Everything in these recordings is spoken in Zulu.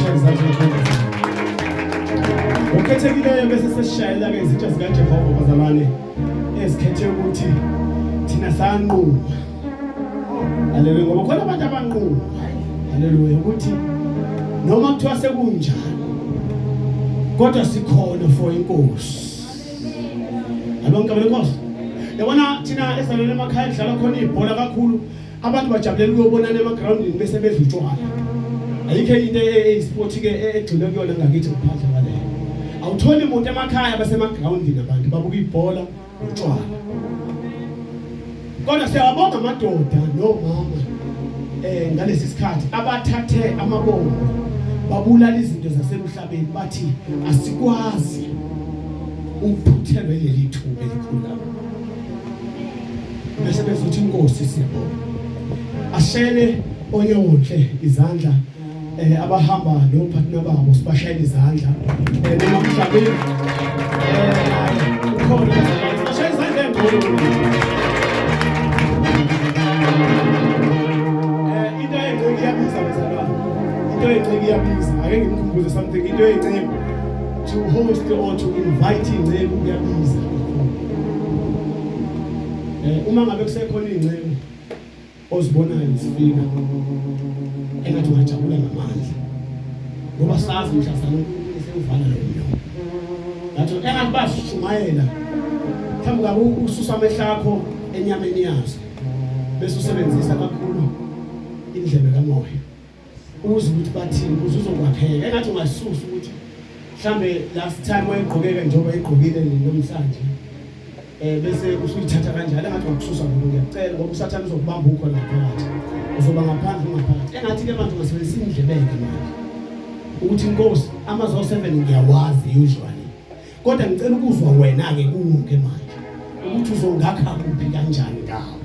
Sibashayela izandla kakhulu. Ngokukhethekileyo bese sesishayela ke izitsha zikaJehova bazalwane ezikhethe ukuthi thina sanquma. Haleluya, ngoba khona abantu abanquma. Haleluya, ukuthi noma kuthiwa sekunjani kodwa sikhona for inkosi. Yabona igama lenkosi. Yabona thina ezalweni emakhaya kudlalwa khona ibhola kakhulu. Abantu bajabulela ukuyobonana emagrawundini bese bedla utshwala. Ayikho enye into eyisport ke egxile kuyona ngakithi ngaphandle kwaleyo. Awutholi muntu emakhaya basemagrawundini abantu babuka ibhola notshwala. Kodwa siyawabonga amadoda nomama ngalesi sikhathi abathathe amabombo babulala izinto zasemhlabeni bathi asikwazi ukuphuthelwa leli thuba elikhulu kakhulu. Bese bezothi inkosi siyabonga. Ashele onyawonhle izandla abahamba nopartner babo sibashayela izandla noma mhlabeni ukhona sibashayela izandla engcono. Into encike iyabiza bazalwane, into encike iyabiza. Ake ngimkhumbuze something, into encike to host or to invite inceku kuyabiza. Uma ngabe kusekhona inceku ozibonayo zifika engathi ungajabula ngamandla ngoba sazi mhlazana uNkulunkulu sewuvala lo mlomo. Ngathi engathi bashumayela mhlawumbe ngabe ususa amehlo akho enyameni yazo bese usebenzisa kakhulu indlebe kamoya uze ukuthi bathini ukuze uzokwakheka. Engathi ungasusa ukuthi mhlambe last time wayegqokeke njengoba egqokile namhlanje bese usuyithatha kanjalo, engathi ungakususa lokho. Ngiyacela ngoba uSathane uzokubamba ukhona ngaphakathi, uzoba ngaphandle ungaphakathi. Engathi ke manje ungasebenzisa indlebeke manje ukuthi inkosi amazwi 7 ngiyawazi usually, kodwa ngicela ukuzwa wena ke kuwo ke manje ukuthi uzongakha kuphi kanjani ngawo.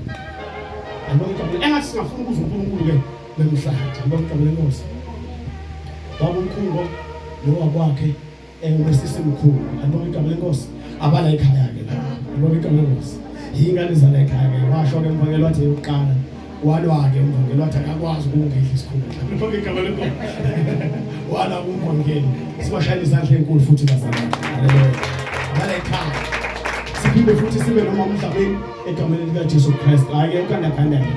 Yabona igama, engathi singafuna ukuzwa uNkulunkulu ke namhlanje. Yabona igama lenkosi, baba umkhungo nowakwakhe engumesisi mkhulu. Yabona igama lenkosi, abala ekhaya ke la. Yabona igama lenkosi, yingane zala ekhaya ke. Washo ke umvangeli wathi yokuqala walwa ke umvangeli wathi akakwazi ukungidla isikhundla. Yabona igama lenkosi, wala umvangeli. Sibashayela izandla enkulu futhi bazalwane. Haleluya, abala ekhaya. Siphinde futhi sibe noma umhlabeni egameni lika Jesu Christ. Hayi ke ukhanda khanda ke.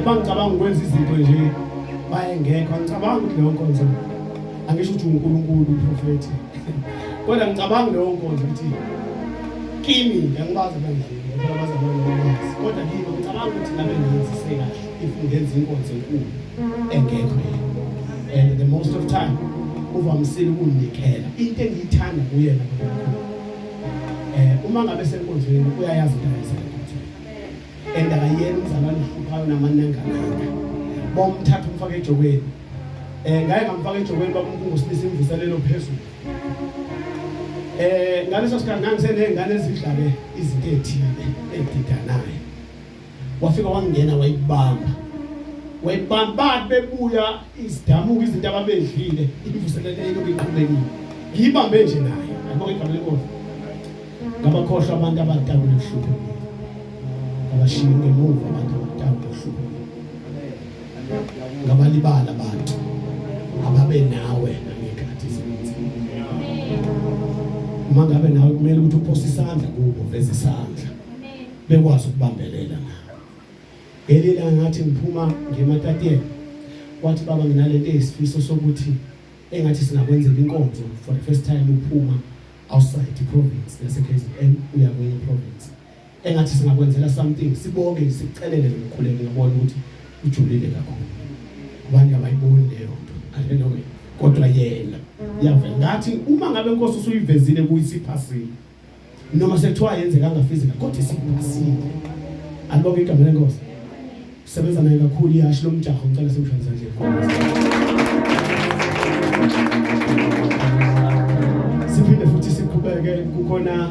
Bangicabanga ukwenza izinto nje baye ngekho. Angicabanga ukuthi leyo nkonzo, angisho ukuthi uNkulunkulu uprofeti, kodwa ngicabanga leyo nkonzo ukuthi kimi ngiyabazi abandleni phela abazalwane babazi, kodwa kimi ngicabanga ukuthi ngabe ngiyenzise kahle if ngenza inkonzo enkulu engekho yena. And the most of time uvamisile ukunikela into engiyithanda kuyena kakhulu. Uma ngabe senkonzweni uyayazi into ayenzayo enkonzweni, and akayena umzalwane ohluphayo namanangananga. Bomthatha umfake ejokweni. Ngaye ngamfaka ejokweni babumkhungu silisa imvuselelo phezulu. Ngaleso sikhathi ngangisenezingane ezidla ke izinto ezithile edidanayo. Wafika wangena wayibamba. Wayibamba bebuya izidamuka izinto ababedlile, imvuselelo elokhu iqhubekile. Ngiyibambe nje naye. Yabona igama lenkosi. Ngabakhohlwa abantu abatakule kuhluphekile. Ngabashiya ngemuva abantu abatakule kuhluphekile. Ngabalibala abantu ababe nawe nangekhathi ezinzima. Uma ngabe nawe kumele ukuthi uphose isandla kubo, veze isandla bekwazi ukubambelela nawe. Ngelila ngathi ngiphuma ngematateni, wathi baba nginalento eyisifiso sokuthi engathi singakwenzela inkonzo for the first time uphuma outside the province yase KZN uya kwenye province, engathi singakwenzela something sibonge sikucelele nomkhuleko. Ngiyabona ukuthi ujulile kakhulu, abanye abayiboni leyo nto. Haleluya. Kodwa yena yavela ngathi uma ngabe inkosi usuyivezile kuyisiphasile noma sekuthiwa yenzekanga physical, kodwa isiphasile. Alibonke igama lenkosi. Sebenza naye kakhulu iyasho lo mjaho. Ngicela simshayele izandla enkulu. Siphinde futhi siqhubeke, kukhona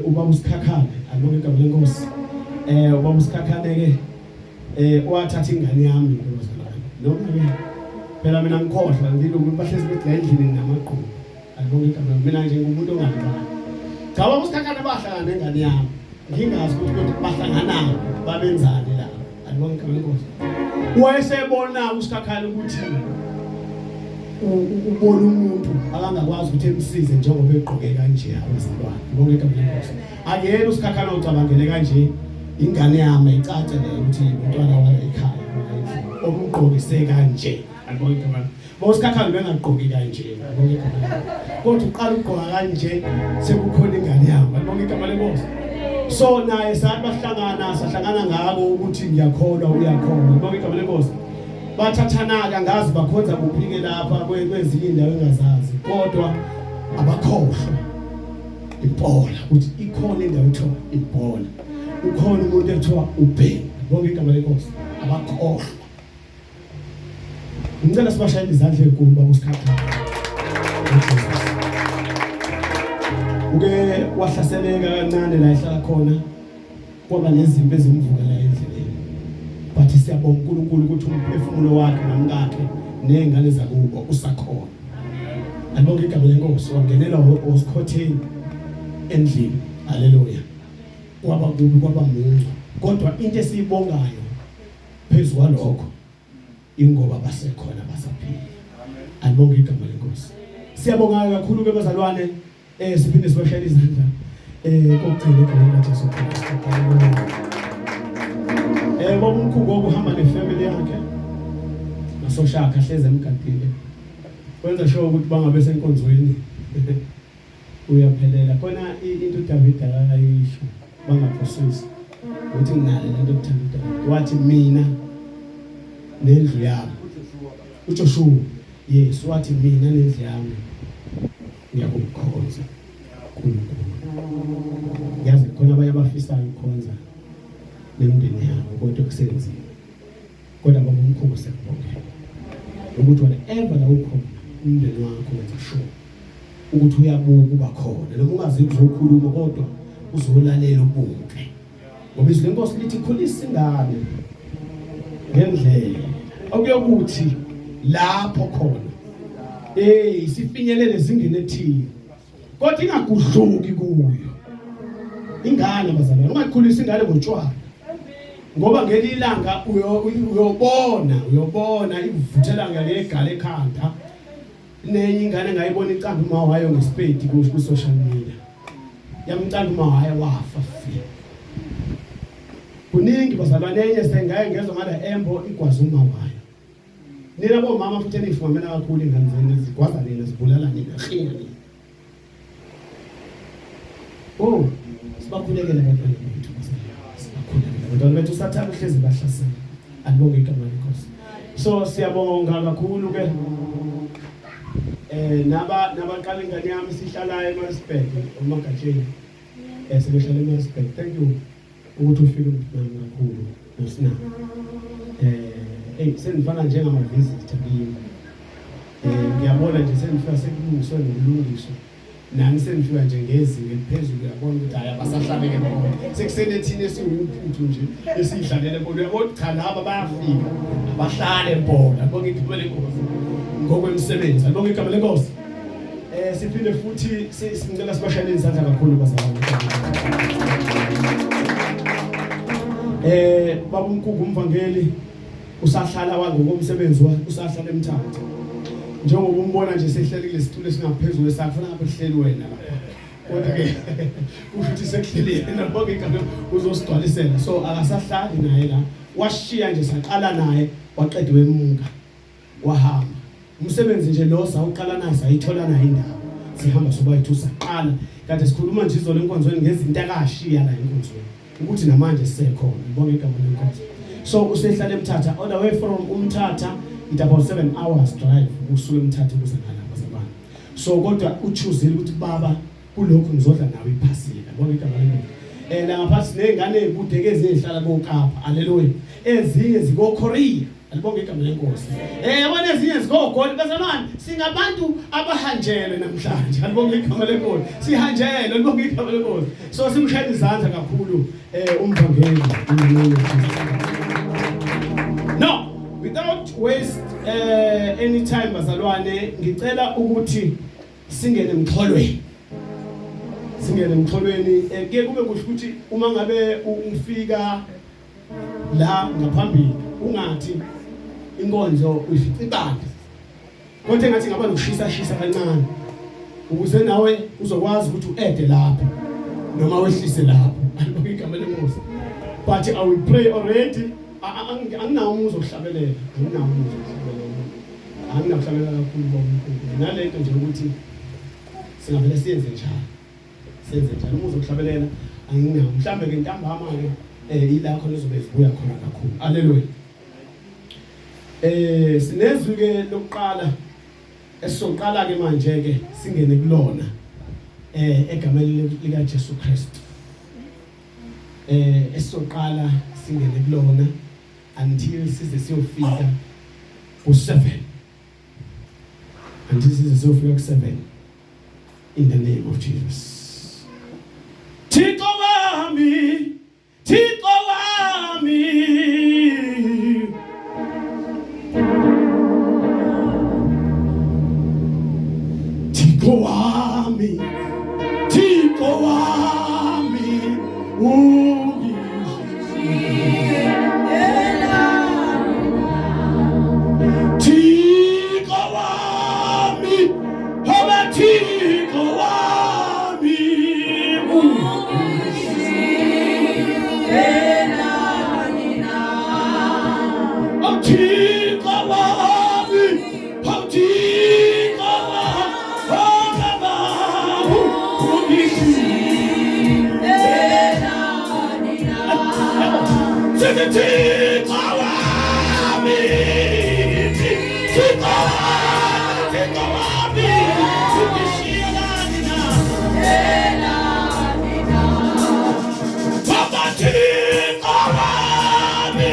ubaba uSikhakhane. Alibonke igama lenkosi. Ubaba uSikhakhane ke wathatha ingane yami bazalwane, noma ke phela mina ngikhohlwa ngilokhu bahlezi bethi la endlini nginamagqubu. Alibonke igama. Mina nje ngumuntu ongalibali. Cha, ubaba uSikhakhane bahlangana nengane yami ngingazi ukuthi kodwa bahlangana babenzani la. Alibonge igama lenkosi. Wayesebona uSikhakhane ukuthi ubona umuntu akangakwazi ukuthi emsize njengoba egqoke kanje abazalwane. Bonke igama lenkosi. Akuyena uSikhakhane ocabangele kanje ingane yami icace le ukuthi umntwana wala ekhaya omgqokise kanje. Alibonge igama. BoSikhakhane bengagqoki kanje. Alibonge igama. Kodwa uqala ukugqoka kanje sekukhona ingane yami. Alibonge igama lenkosi. So naye sathi bahlangana sahlangana ngako ukuthi ngiyakholwa uyakholwa. Alibonge igama lenkosi. Bathathana-ke angazi bakhonza kuphi-ke lapha kwezinye indawo engazazi kodwa abakhohlwa ibhola ukuthi ikhona indawo ethiwa ibhola ukhona umuntu ethiwa ubheki bonke igama lenkosi abakhohlwa. Ngicela sibashayele izandla ezinkulu baba uSikhakhane. Uke wahlaseleka kancane la ehlala khona kwaba nezimpi ezimvukela endleleni. But siyabonga uNkulunkulu ukuthi umphefumulo wakhe nomkakhe nezingane zakubo usakhona. Alibonge igama lenkosi wangenela osikhotheni endlini. Haleluya. Kwaba kubi kwaba muncu. Kodwa into esiyibongayo phezu kwalokho ingoba basekhona basaphila. Alibonge igama lenkosi. Siyabonga kakhulu ke bazalwane siphinde sibashayele izandla kokugcina egameni likaJesu Kristu. Baba uMkhungu okuhamba nefamily yakhe nasoshaka hleze emgadile. Wenza sure ukuthi bangabe senkonzweni uyaphelela khona into uDavid akayisho bangaphosisi ukuthi nginale lento okuthanda uDavid wathi mina nendlu yami uJoshua yes wathi mina nendlu yami ngiyakukhonza uNkulunkulu. Yazi khona abanye abafisayo ukukhonza nemindeni yabo kodwa kusenzima. Kodwa baba umkhulu siyakubongela ukuthi whatever la ukhona umndeni wakho wenza sure ukuthi uyabuka uba khona noma ungazi uzokhuluma kodwa uzolalela ubuke. Ngoba izwi lenkosi lithi khulisa ingane ngendlela okuyokuthi lapho khona sifinyelele ezingeni ethile kodwa ingagudluki kuyo ingane bazalwane. Ungayikhulisa ingane ngotshwala ngoba ngelinye ilanga uyobona ivuthela ngegala ekhanda. Nenye ingane ngayibona icanda uma wayo ngesipedi ku social media yamcanda uma wayo wafa fi. Kuningi bazalwane. Enye sengaye ngezwe ngala embo igwaza uma wayo. Nina bomama futhi enifumamela kakhulu ingane zenu zigwaza nina zibulala nina hlinga nina. Oh, sibakhulekele abantwana bethu bazalwane. Sibakhulekele abantwana bethu sathana uhlezi bahlasela. Alibonge igama lenkosi. So siyabonga kakhulu ke nabaqala ingane yami sihlala eMaritzburg uMagatsheni sebehlala eMaritzburg. Thank you ukuthi ufike umntwana kakhulu nosina. Senifana njengama visitor kimi. Ngiyabona nje senifika sekulungiswe nokulungiswa. Nani senifika nje ngezinga eliphezulu uyabona ukuthi hayi abasahlabeke bona. Sekusele thina esiwuphuthu nje esiyidlalele bona. Uyabona cha laba bayafika abahlale bona. Bonke igama lenkosi ngokwemsebenzi. Bonke igama lenkosi. Siphinde futhi singicela sibashayele izandla kakhulu bazalwane. Baba uMkhungu umvangeli usahlala wangokomsebenzi wakhe usahlala eMthatha. Njengoba umbona nje sehleli kulesitulo esingaphezulu esakufuna ngabe kuhleli wena lapha. Kodwa ke kusho ukuthi sekuhleli yena bonke igama uzosigcwalisela. So akasahlali naye la. Washiya nje saqala naye waqeda wemuka wahamba. Umsebenzi nje lo sawuqala naye sayithola naye indawo. Sihamba sobayithu saqala kade sikhuluma nje izolo enkonzweni ngezinto akashiya la enkonzweni ukuthi namanje sisekhona. Ngibonge igama lenkosi. So usehlala eMthatha all the way from uMthatha it about 7 hours drive usuke eMthatha kuze ngalapha bazalwane. So kodwa uchoosile ukuthi baba kulokhu ngizodla nawe iphasika. Ngibonge igama lenkosi. La ngaphansi nezingane ezikude ke ezihlala koKapa. Haleluya. Ezinye ziko Korea. Alibonge igama lenkosi. Yabona ezinye zikogoli bazalwane singabantu abahanjelwe namhlanje. Alibonge igama lenkosi. Sihanjelwe, alibonge igama lenkosi. So simshayela izandla kakhulu umvangeli in the name of Jesus. No, without waste any time bazalwane ngicela ukuthi singene emxholweni. Singene emxholweni kuye kube kuhle ukuthi uma ngabe ufika La ngaphambili ungathi inkonzo uyifica ibandla, kodwa engathi ngaba nokushisa shisa kancane ukuze nawe uzokwazi ukuthi uede lapho noma wehlise lapho. Alibonge igama lenkosi. But I will pray already. Anginawo umuzwa okuhlabelela, anginawo umuzwa okuhlabelela, anginakuhlabelela kakhulu baba uNkulunkulu. Nalento nje ukuthi singavele siyenze njalo, senze njalo, umuzwa okuhlabelela anginawo. Mhlambe ke ntambama ke ila khona izobe zibuya khona kakhulu. Haleluya. Sinezwi ke lokuqala esizoqala ke manje ke singene kulona egameni lika Jesu Kristu. Esizoqala singene kulona until size siyofika ku7, until size siyofika ku7, in the name of Jesus. Thixo wami, Thixo wami, Thixo wami, Thixo wami, Thixo wami, Hoba Thixo wami, Thixo wami, Thixo wami, Baba, Sithi Thixo wami, Thixo wami, Thixo wami, ungishiyelani na? Baba, Thixo wami,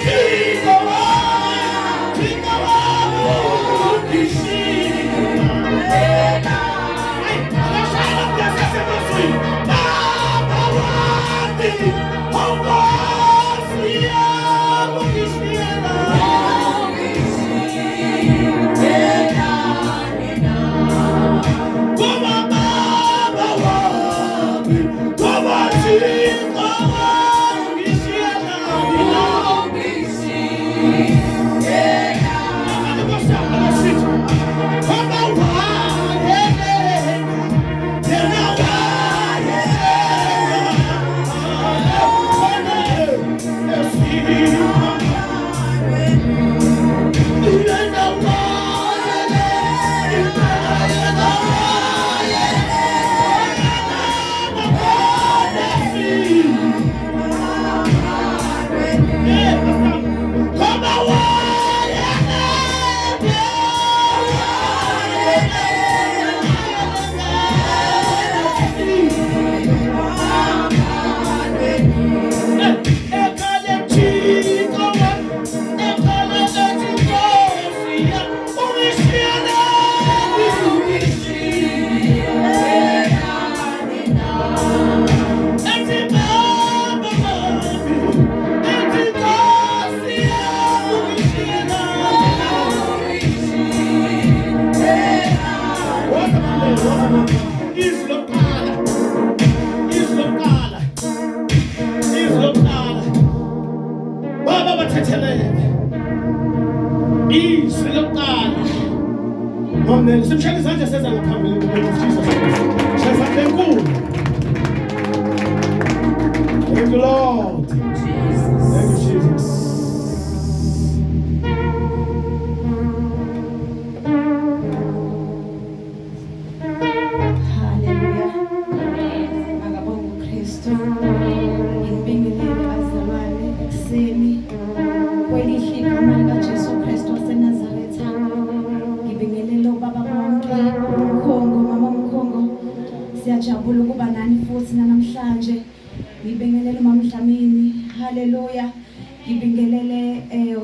Thixo wami, Thixo wami, ungishiyelani. Baba wami, Nkosi yami, ungishiyelani. Ngoba Baba wami, ngoba Thixo wami, ungishiyelani na? Ngoba wayena, yena wayena, yena wayena, yena wayena, Ngoba wayena, ekhale Thixo wami, ekhale ethi Nkosi yami, ungishiyelani? Ethi Baba wami, ethi Nkosi yami, ungishiyelani? Woza mama, woza mama. Izwi lokuqala, izwi lokuqala, izwi lokuqala. Baba, bathethelele. Izwi lokuqala. Amen. Simshayele izandla seza ngaphambili in the name of Jesus Christ. Shaya izandla enkulu. Thank you, Lord. Thank you, Jesus. Haleluya. Makabonge uKristu. Ngibingelele bazalwane ekuseni kwelihle igama likaJesu Kristu waseNazaretha. Ngibingelele ubaba bonke, uMkhongo, mama uMkhongo. Siyajabula ukuba nani futhi namhlanje. Ngibingelele umama Dlamini. Haleluya. Ngibingelele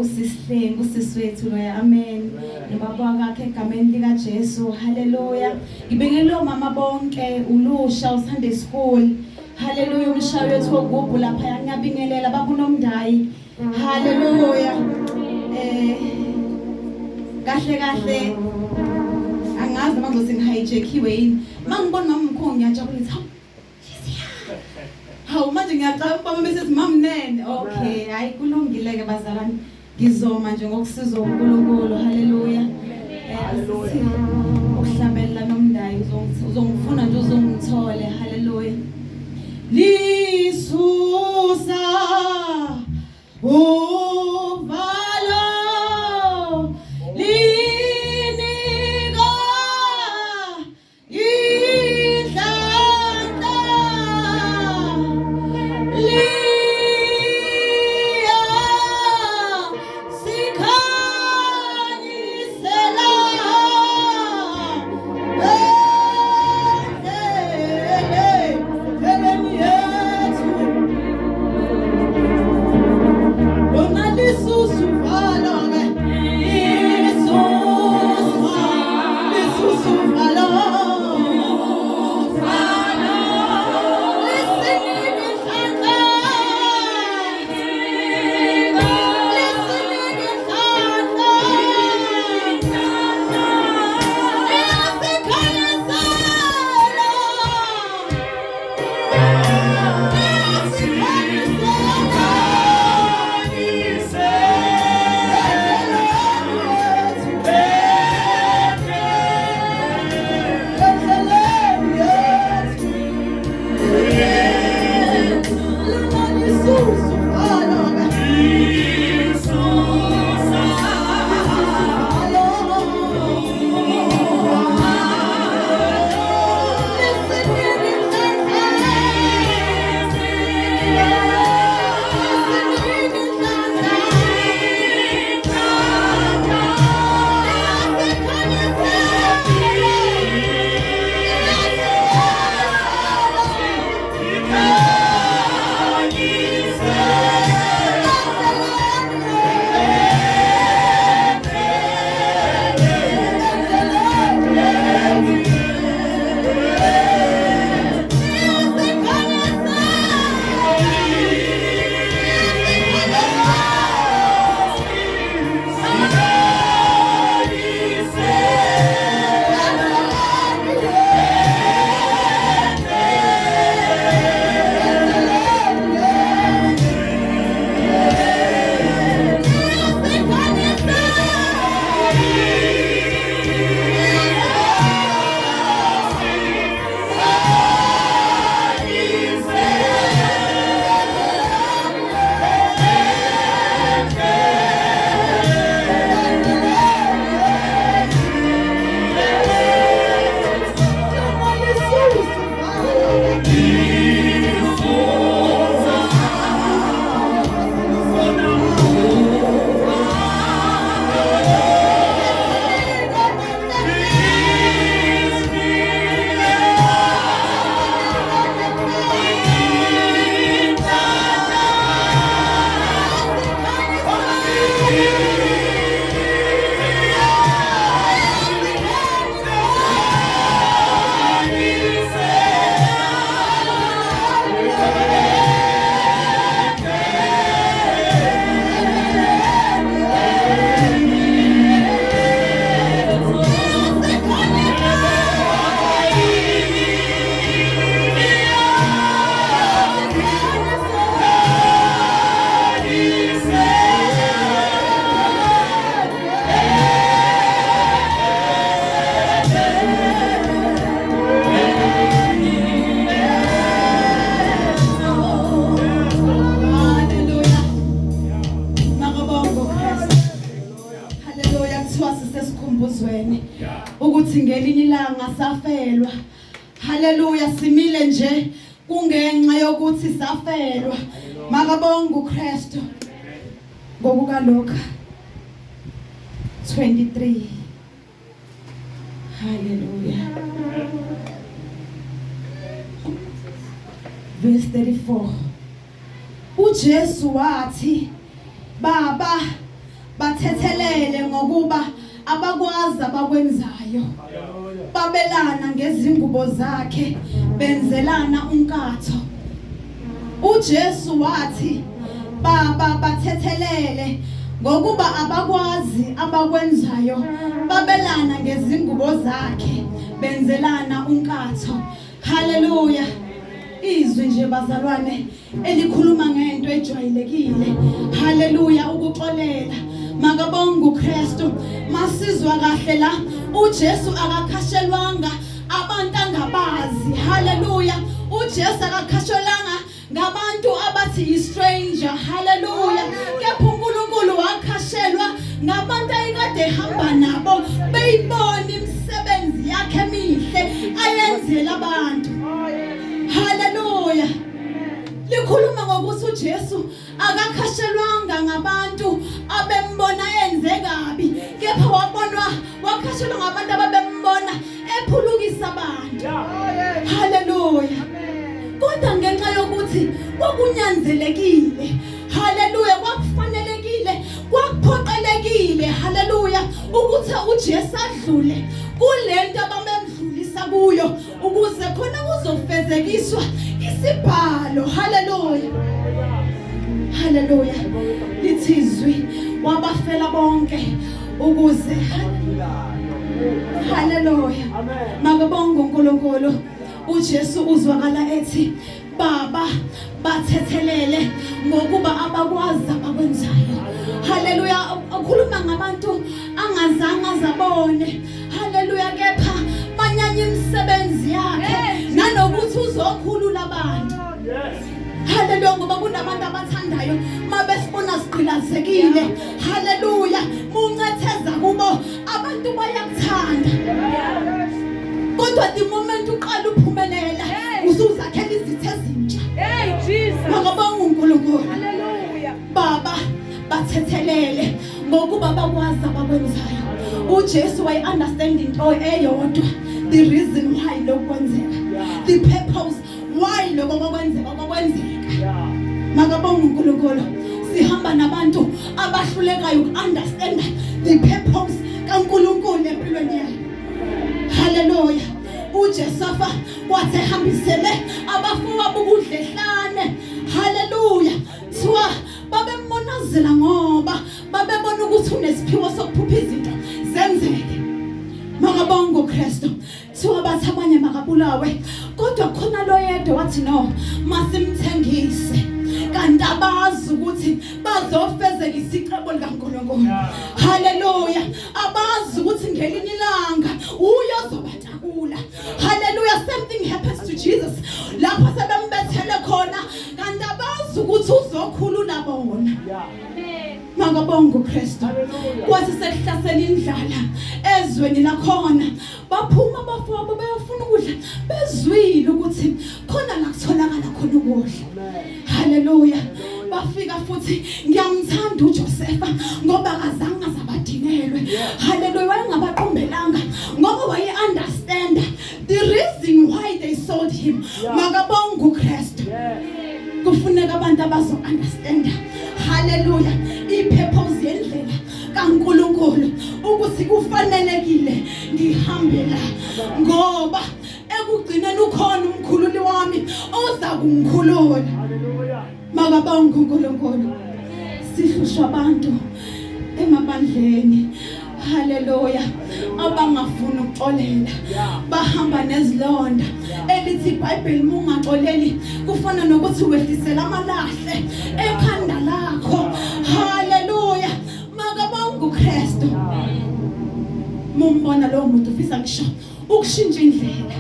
usisihlengu, usisi wethu loya. Amen. Nobaba wakhe egameni lika Jesu. Haleluya. Ngibingelele omama bonke, ulusha, uSunday school. Haleluya, umshayi wethu wogubhu lapha, ngiyabingelela babunomndayi. Haleluya. Kahle kahle angazi noma ngizothi ngihijackiwe yini. Mangibona mama Mkhongo ngiyajabula, ngithi hawu, she's here. Hawu, manje ngiyaqala ubaba bese sithi mamnene. Okay, hayi kulungile ke bazalwane. Ngizoma nje ngokusizwa uNkulunkulu. Haleluya. Haleluya. Ukuhlabelela nomndayi uzongifuna nje uzongithole. Haleluya. Lisusa uvalo linika inhlanhla liya sikhanyisela endleleni yethu lona lisusa uvalo ke lisusa lisusa uvalo lisinika inhlanhla lisinika inhlanhla liyasikhanyisela Hallelujah. Makabonge uKristu. Hallelujah. Kuthiwa sisesikhumbuzweni ukuthi ngelinye ilanga safelwa. Hallelujah, simile nje kungenxa yokuthi safelwa. Makabonge uKristu. Ngokuka Luka 23. Hallelujah. Verse 34. uJesu wathi, "Baba, bathethelele ngokuba abakwazi abakwenzayo." Babelana ngezingubo zakhe, benzelana unkatho. uJesu wathi, "Baba, bathethelele ngokuba abakwazi abakwenzayo." Babelana ngezingubo zakhe, benzelana unkatho. Hallelujah. Izwi nje bazalwane elikhuluma ngento ejwayelekile. Haleluya, ukuxolela. Makabonge uKristu. Masizwa kahle la, uJesu akakhashelwanga abantu angabazi. Haleluya, uJesu akakhashelwanga ngabantu abathi yi-stranger. Haleluya, kepha uNkulunkulu wakhashelwa ngabantu ayekade ehamba nabo, beyibona imisebenzi yakhe emihle ayenzela abantu. Haleluya. Likhuluma ngokuthi uJesu akakhashelwanga ngabantu abembona enze kabi, kepha wabonwa, wakhashelwa ngabantu ababembona ephulukisa abantu. Haleluya. Kodwa ngenxa yokuthi kwakunyanzelekile, haleluya, kwakufanelekile, kwakuphoqelekile, haleluya, ukuthi uJesu adlule kulento abamemdlulisa kuyo ukuze khona kuzofezekiswa isibhalo. Haleluya, haleluya. Lithi izwi wabafela bonke ukuze, haleluya, makabonge uNkulunkulu. uJesu uzwakala ethi, "Baba, bathethelele ngokuba abakwazi abakwenzayo." Haleluya. Ukhuluma ngabantu angazange azabone, haleluya, kepha banyanya imisebenzi yakhe nanokuthi uzokhulula abantu. Haleluya, ngoba kunabantu abathandayo mabesibona sigqilazekile. Haleluya, muncetheza kubo abantu bayakuthanda, kodwa the moment uqala uphumelela usuzakhela izitha ezintsha. Hey Jesus. Makabonga uNkulunkulu. Hallelujah. Baba, bathethelele ngokuba bakwazi abakwenzayo. uJesu waye understand into eyodwa, the reason why lokhu kwenzeka, the purpose why lokho kwakwenzeka kwakwenzeka. Makabonga uNkulunkulu. Sihamba nabantu abahlulekayo uku-understand the purpose kaNkulunkulu empilweni yabo. Haleluya. uJesafa wathi ehambisele abafowabo ukudla ehlane, haleluya, thiwa babemonazela ngoba babebona ukuthi unesiphiwo sokuphupha izinto zenzeke. Makabonga uKristu. Thiwa bathi abanye makabulawe, kodwa khona lo yedwa wathi, "No, masimthengise." Kanti abazi ukuthi bazofezeka isicebo likaNkulunkulu. Haleluya. Abazi ukuthi ngelinye ilanga uyozobatakula. Haleluya. Something happens to Jesus lapho sebembethele khona, kanti abazi ukuthi uzokhulula bona. Makabonga uKristu. Kwathi sekuhlasela indlala ezweni lakhona, baphuma abafowabo bayofuna ukudla, bezwile ukuthi khona la kutholakala khona ukudla. Haleluya. Bafika futhi, ngiyamthanda uJosepha ngoba akazange azabadinelwe. Haleluya. Wayengabaqombelanga ngoba waye understand the reason why they sold him. Makabonga uKristu. Kufuneka abantu abazo understand, haleluya, i-purpose yendlela kaNkulunkulu, ukuthi kufanelekile ngihambe la ngoba ekugcineni ukhona umkhululi wami oza kungikhulula. Makabonge uNkulunkulu. Sihlushwa abantu emabandleni, haleluya, abangafuni ukuxolela, bahamba nezilonda. Elithi iBhayibheli mungaxoleli kufana nokuthi wehlisela amalahle ekhanda lakho. Haleluya. Makabonge uKristu. Mumbona lowo muntu ufisa ngisho ukushintsha indlela.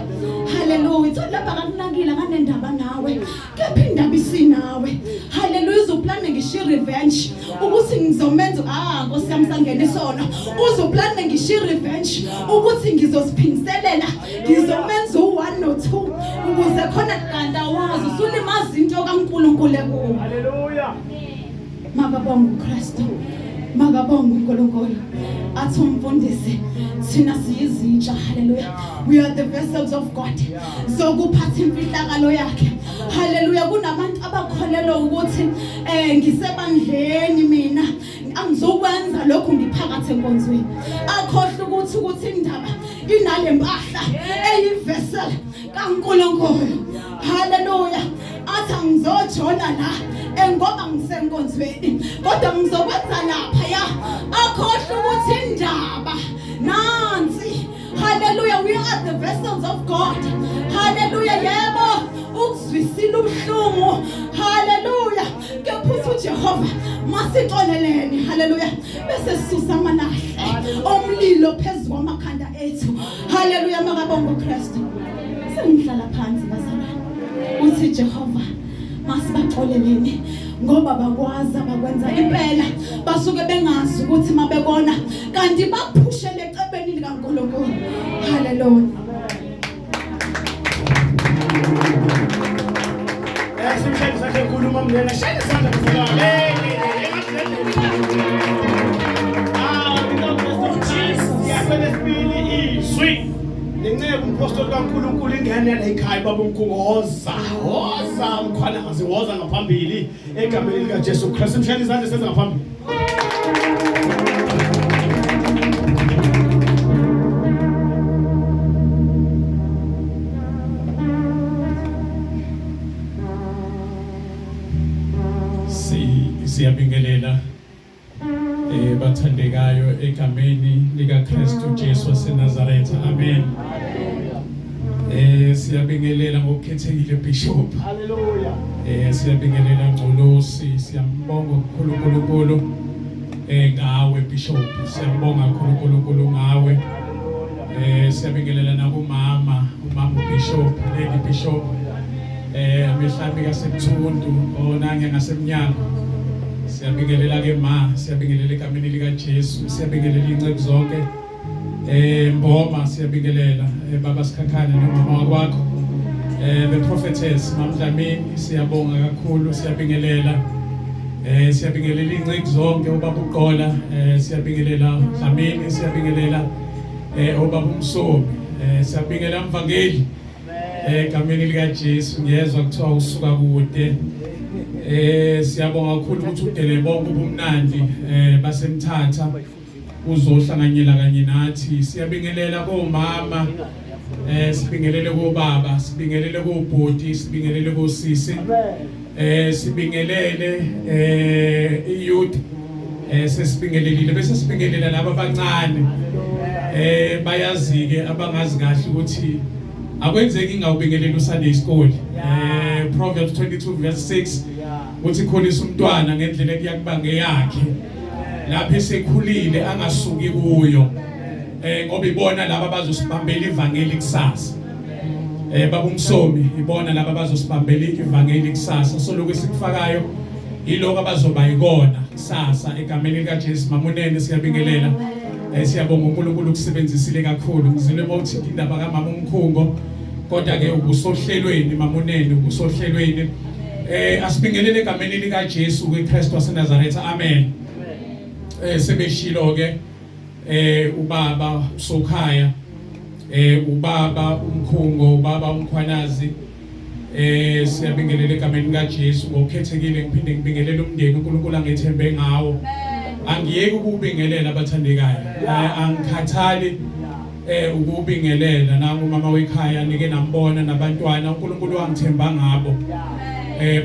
Haleluya. Ithola lapha akakunakile, akanendaba nawe, kepha indaba isinawe. Haleluya. Uzoplana ngisho revenge ukuthi ngizomenza, ah, Nkosi yami, sangena isono. Uzoplana ngisho revenge ukuthi ngizoziphindiselela, ngizomenza u1 no 2 ukuze khona, kanti awazi usulimaza into kaNkulunkulu ekuwe. Hallelujah. Makabonga uKristu. Makabonga uNkulunkulu. Athi umfundisi, thina siyizintsha. Haleluya. We are the vessels of God zokuphatha imfihlakalo yakhe. Haleluya. Kunabantu abakholelwa ukuthi ngisebandleni mina angizokwenza lokhu, ngiphakathi enkonzweni. Akhohle ukuthi indaba inale mpahla eyi-vessel kaNkulunkulu. Haleluya. Athi angizojola la engoba ngisenkonzweni, kodwa ngizokwenza lapha ya. Akhohle ukuthi indaba nansi. Haleluya. We are the vessels of God. Haleluya. Yebo, ukuzwisile. Kubuhlungu. Haleluya. Kepha uJehova masixoleleni. Haleluya. Bese sisusa amalahle omlilo phezulu kwamakhanda ethu. Haleluya, makabonga uKristu. Sengihlala phansi bazalwane. Uthi Jehova masibaxoleleni ngoba bakwazi abakwenza impela, basuke bengazi ukuthi mabebona kanti baphushele ecebeni likaNkulunkulu. Haleluya. Simshayele isandla enkulu mamnene, shayela isandla mzalwane. Siyakwelesibili izwi. Nenceku umpostoli kaNkulunkulu ingane yala ekhaya baba uMkhungo, woza woza Mkhwanazi, woza ngaphambili egameni lika Jesu Kristu. Simshayele izandla senze ngaphambili. Siyabingelela bathandekayo egameni lika Kristu Jesu waseNazaretha. Amen. Siyabingelela ngokukhethekile Bishop. Hallelujah. Siyabingelela Ngcolosi, siyambonga kakhulu uNkulunkulu ngawe Bishop. Siyambonga kakhulu uNkulunkulu ngawe. Siyabingelela nakumama, umama Bishop, Lady Bishop. Amehlami kaseMthundu, onange ngasemnyango. Siyabingelela ke ma, siyabingelela egameni lika Jesu, siyabingelela inceku zonke. Mboma siyabingelela, baba Sikhakhane nomama wakho. The prophetess Mamdlamini, siyabonga kakhulu, siyabingelela. Siyabingelela inceku zonke, ubaba uQola, siyabingelela Dlamini, siyabingelela ubaba uMsomi, siyabingelela Mvangeli. Egameni lika Jesu, ngiyezwa kuthiwa usuka kude. Siyabonga kakhulu ukuthi udele bonke ubumnandi basemthatha uzohlanganyela kanye nathi. Siyabingelela komama, sibingelele kobaba, sibingelele kobhuti, sibingelele kosisi, sibingelele iyouth, sesibingelelile bese sibingelela laba abancane. Bayazi ke abangazi kahle ukuthi akwenzeki ingawubingelela uSunday school. Proverbs 22 verse 6 uthi khulisa umntwana ngendlela ekuyakuba ngeyakhe, lapho esekhulile angasuki kuyo, ngoba ibona laba abazosibambela ivangeli kusasa. Baba uMsomi, ibona laba abazosibambela ivangeli kusasa. So lokho esikufakayo yiloko abazoba yikona kusasa egameni lika Jesu. Mamunene siyabingelela. Siyabonga uNkulunkulu ukusebenzisile kakhulu. Ngizile mawuthi indaba kamama uMkhungo, kodwa ke ubusohlelweni Mamunene, ubusohlelweni. Asibingelele egameni lika Jesu uKristu waseNazaretha. Amen. Sebeshilo ke ubaba uSokhaya, ubaba uMkhungo, ubaba uMkhwanazi. Siyabingelela egameni lika Jesu ngokukhethekile. Ngiphinde ngibingelele umndeni uNkulunkulu angethembe ngawo. Angiyeki ukubingelela abathandekayo, angikhathali ukubingelela. Nangu umama wekhaya nike nambona nabantwana, uNkulunkulu wangithemba ngabo.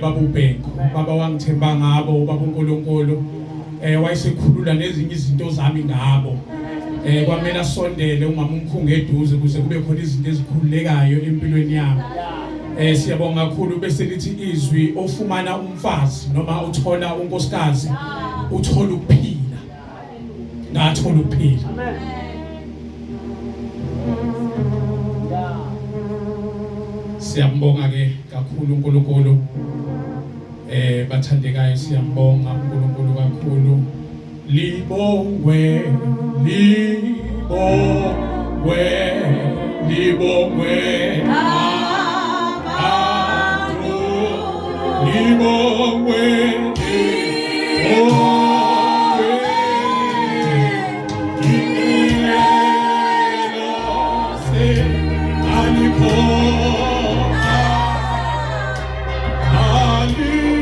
Baba uBhengu, baba wangithemba ngabo, baba uNkulunkulu wayesekhulula nezinye izinto zami ngabo. Kwamele asondele umama uMkhungo eduze ukuze kube khona izinto ezikhululekayo empilweni yami. Siyabonga kakhulu. Bese lithi izwi, ofumana umfazi noma uthola unkosikazi uthola ukuphila. Ngathola ukuphila. Siyambonga ke kakhulu uNkulunkulu. Bathandekayo, siyambonga uNkulunkulu kakhulu. Libongwe, libongwe, libongwe abantu, libongwe, libongwe ingelose alikho, alikho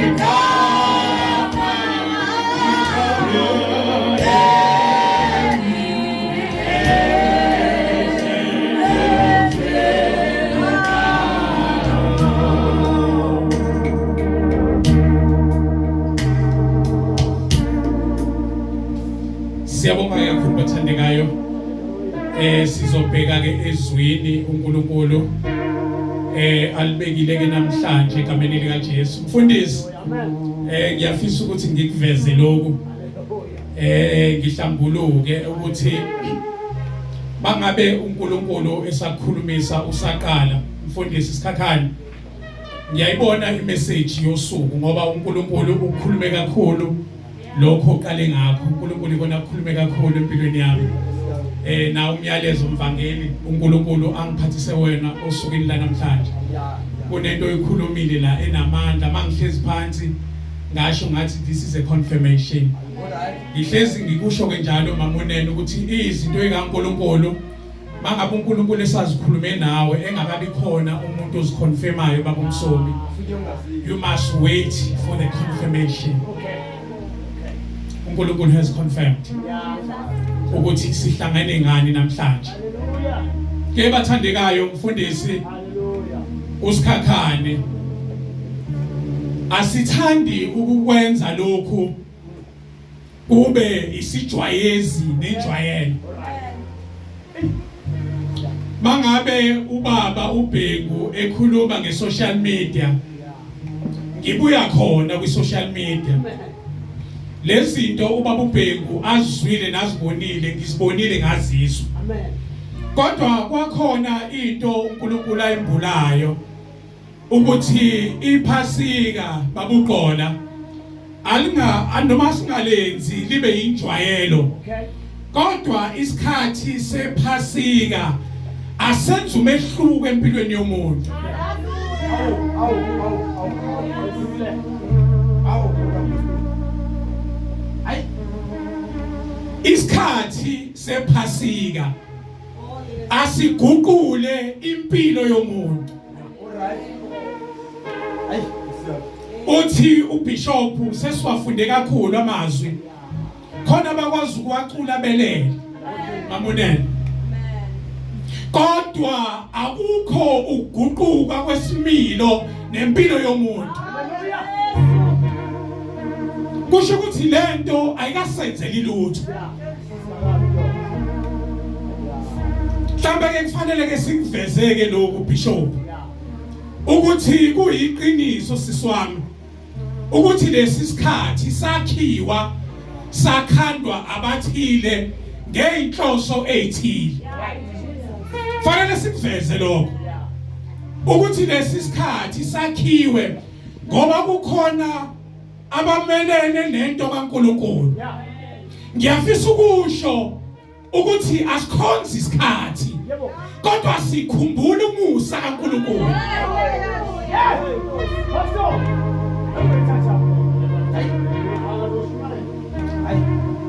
igama. Siyabonga kakhulu bathandekayo. Sizobheka ke ezwini uNkulunkulu Alibekile ke namhlanje egameni lika Jesu. Mfundisi, ngiyafisa ukuthi ngikuveze lokhu, ngihlambuluke ukuthi bangabe uNkulunkulu esakhulumisa usaqala. Mfundisi Sikhakhane, ngiyayibona imessage yosuku ngoba uNkulunkulu ukhulume kakhulu lokho uqale ngakho. uNkulunkulu ikona ukukhulume kakhulu empilweni yami. Na umyalezo umvangeli uNkulunkulu angiphathise wena osukwini la namhlanje. Kunento oyikhulumile la enamandla, mangihlezi phansi ngasho ngathi this is a confirmation. Ngihlezi ngikusho ke njalo mamunene ukuthi izinto ekaNkulunkulu mangabe uNkulunkulu esazikhulume nawe engakabi khona umuntu oziconfirmayo, baba uMsomi, you must wait for the confirmation. uNkulunkulu has confirmed ukuthi sihlangene ngani namhlanje. Ke bathandekayo, mfundisi uSikhakhane, asithandi ukukwenza lokhu kube isijwayezi nenjwayelo. Mangabe ubaba uBhengu ekhuluma ngesocial media, ngibuya khona kwi-social media. Lezi zinto ubaba uBhengu azizwile nazibonile, ngizibonile ngazizwa, kodwa kwakhona into uNkulunkulu ayimbulayo ukuthi iphasika babuqola alinga noma singalenzi libe injwayelo, kodwa isikhathi sephasika asenza umehluko empilweni yomuntu. Awu awu awu awu. Ayi. Isikhathi sephasika asiguqule impilo yomuntu. Alright. Ayi. Uthi ubishop sesiwafunde kakhulu amazwi khona bakwazi ukuwacula belele mamunene, kodwa akukho ukuguquka kwesimilo nempilo yomuntu. Kusho ukuthi lento ayikasenzeli lutho. Mhlawumbe ke kufanele ke sikuvezeke lokhu, bishop, ukuthi kuyiqiniso siswami ukuthi lesi sikhathi sakhiwa sakhandwa abathile ngeinhloso ezithile. Fanele sikuveze lokho ukuthi lesi sikhathi sakhiwe ngoba kukhona abamelene nento kaNkuluNkulu. Ngiyafisa ukusho ukuthi asikhonzi isikhathi, kodwa sikhumbula umusa kaNkuluNkulu.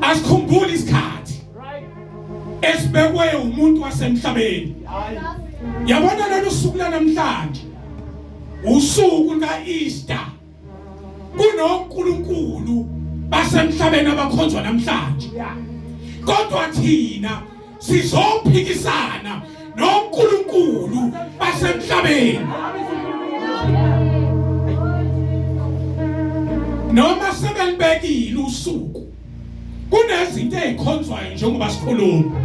Asikhumbuli isikhathi esibekwe umuntu wasemhlabeni. Yabona lolu suku lanamhlanje, usuku luka-Easter, kunoNkulunkulu basemhlabeni abakhonzwa namhlanje, kodwa thina sizophikisana noNkulunkulu basemhlabeni. Noma sebelibekile usuku, kunezinto ezikhonzwayo njengoba sikhuluma.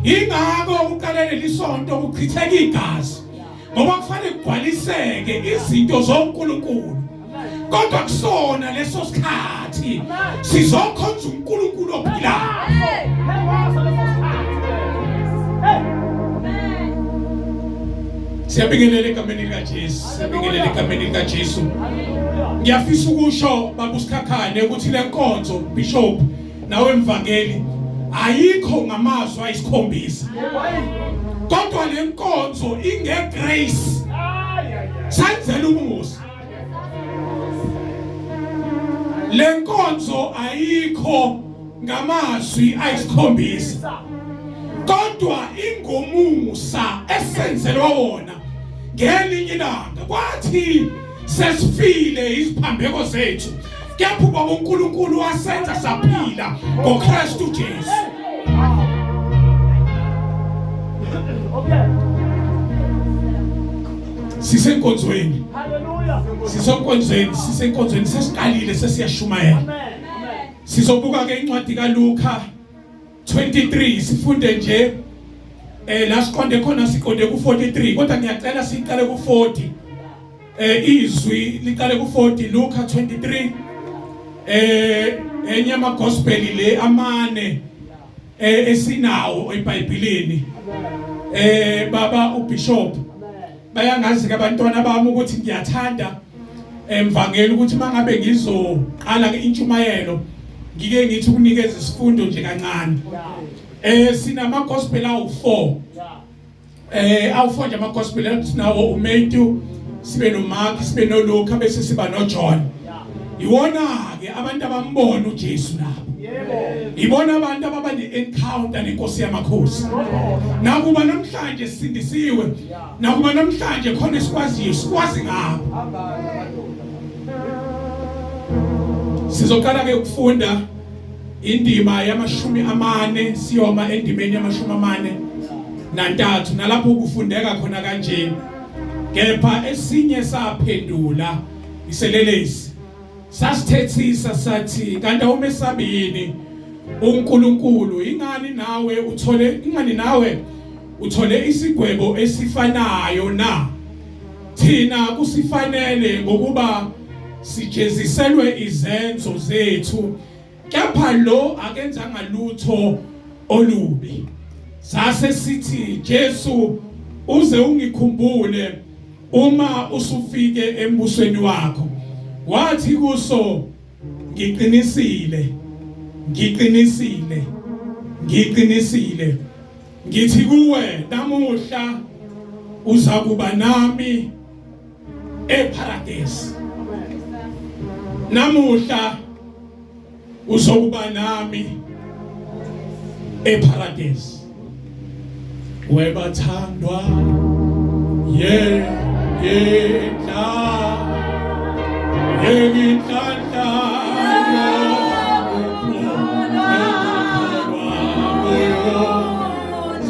Ingakho uqalele lisonto kuchitheka igazi, ngoba kufanele kugcwaliseke izinto zoNkulunkulu, kodwa kusona leso sikhathi sizokhonza uNkulunkulu ophilayo. Siyabingelela egameni likaJesu, siyabingelela egameni likaJesu. Ngiyafisa ukusho baba uSikhakhane ukuthi le nkonzo, bishop nawe mvangeli, ayikho ngamazwi ayisikhombisa, kodwa le nkonzo inge grace, senzela umusa. Le nkonzo ayikho ngamazwi ayisikhombisa, kodwa ingomusa esenzelwa wona. Ngelinye ilanga kwathi sesifile iziphambeko zethu, kepha ubaba uNkulunkulu wasenza saphila ngoKristu Jesu. Sisenkonzweni, sisenkonzweni, sisenkonzweni, sesiqalile, sesiyashumayela. Sizobuka ke incwadi kaLuka 23, sifunde nje La siqonde khona siqonde ku43, kodwa ngiyacela siqale ku40. Izwi liqale ku40, Luka 23. Enye ama gospel le amane esinawo eBhayibhelini. Baba uBishop, bayangazi ke abantwana bami ukuthi ngiyathanda emvangeli ukuthi mangabe ngizoqala ke intshumayelo ngike ngithi ukunikeza isifundo nje kancane. Sinama gospel awu4. Awu4 nje ama gospel sinawo, uMatthew, sibe noMark, sibe noLuka, bese siba noJohn. Iwona ke abantu abambona uJesu nabo. Ibona abantu ababa ne-encounter nenkosi yamakhosi. Nakuba namhlanje sisindisiwe, nakuba namhlanje khona esikwaziyo, sikwazi ngabo. Sizoqala ke ukufunda indima yama-40, siyoma endimeni yama-43, nalapho kufundeka khona kanje: "Kepha esinye saphendula iselelesi, sasithethisa sathi, kanti awumesabi yini uNkulunkulu? Ingani nawe uthole isigwebo esifanayo na? Thina kusifanele, ngokuba sijeziselwe izenzo zethu, kepha lo akenzanga lutho olubi. Sase sithi, Jesu, uze ungikhumbule uma usufike embusweni wakho. Wathi kuso, ngiqinisile, ngiqinisile, ngiqinisile, ngithi kuwe, namuhla uza kuba nami eParadise. Namuhla uzokuba nami eParadise." Webathandwa, ye yetla yinhlanhla yokukholwa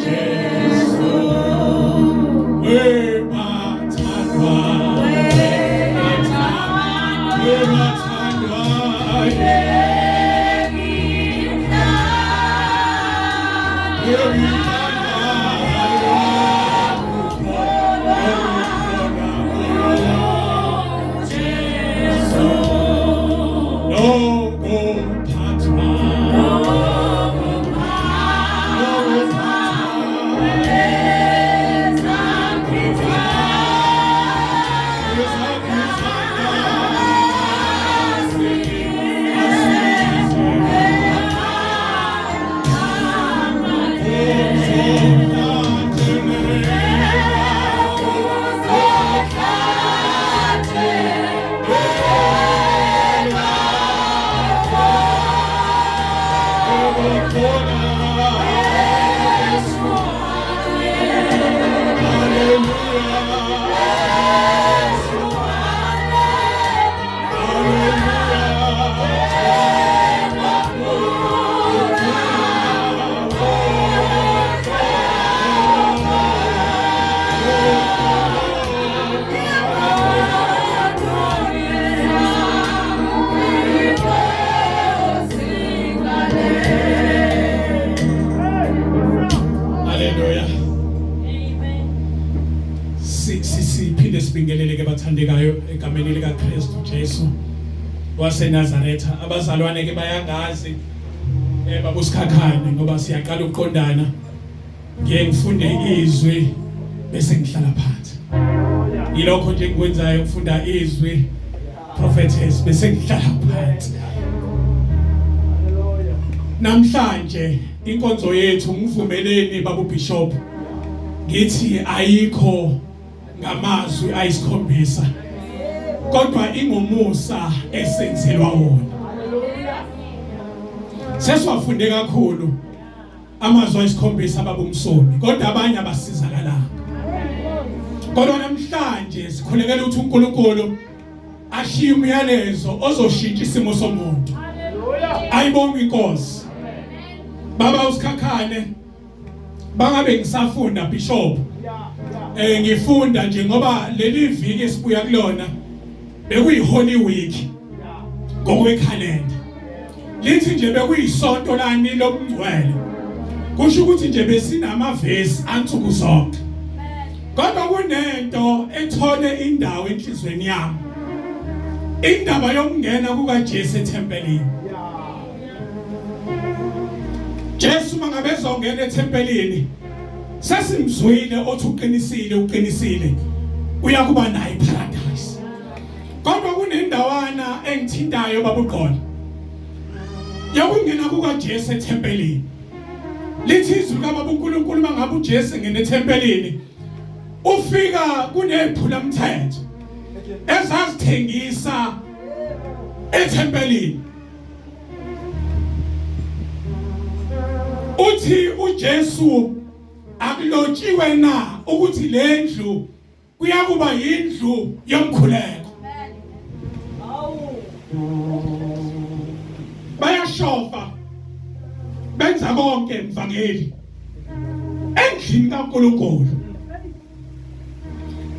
Jesu. Webathandwa, webathandwa, yinhlanhla yokukholwa Jesu, nokuphathwa, Haleluya. Si siphinde sibingelele ke bathandekayo egameni lika Kristu Jesu waseNazaretha. Abazalwane ke bayangazi, babusikhakhane, ngoba siyaqala ukuqondana. Ngiye ngifunde izwi bese ngihlala phansi. Yilokho nje engikwenzayo, ukufunda izwi, prophetess, bese ngihlala phansi. Namhlanje inkonzo yethu, ngivumeleni babu bishop ngithi, ayikho ngamazwi ayisikhombisa, kodwa ingomusa esenzelwa wona. Sesiwafunde kakhulu amazwi ayisikhombisa, babumsomi, kodwa abanye abasizakalanga. Kodwa namhlanje sikhulekela ukuthi uNkulunkulu ashiye umyalezo ozoshintsha isimo somuntu. Ayibonge inkosi. Baba usikhakhane, bangabe ngisafunda, bishop, ngifunda nje ngoba leli viki esibuya kulona bekuyi Holy Week ngokwekhalenda, lithi nje bekuyisonto lani lobungcwele. Kusho ukuthi nje besinamavesi ansuku zonke. Kodwa kunento ethole indawo enhlizweni yami. Indaba yokungena kukaJesu ethempelini. Jesu mangabe ezongena ethempelini sesimzwile othi uqinisile uqinisile uyakuba naye paradise. Kodwa kunendawana engithintayo babuqola. Yokungena kukaJesu ethempelini. Lithi izwi kababa uNkulunkulu mangabe uJesu engena ethempelini ufika kunephula mthetho ezazithengisa ethempelini. Uthi uJesu akulotshiwe na ukuthi lendlu kuyakuba yindlu yomkhuleko. Bayashofa benza konke mvangeli endlini kaNkulunkulu.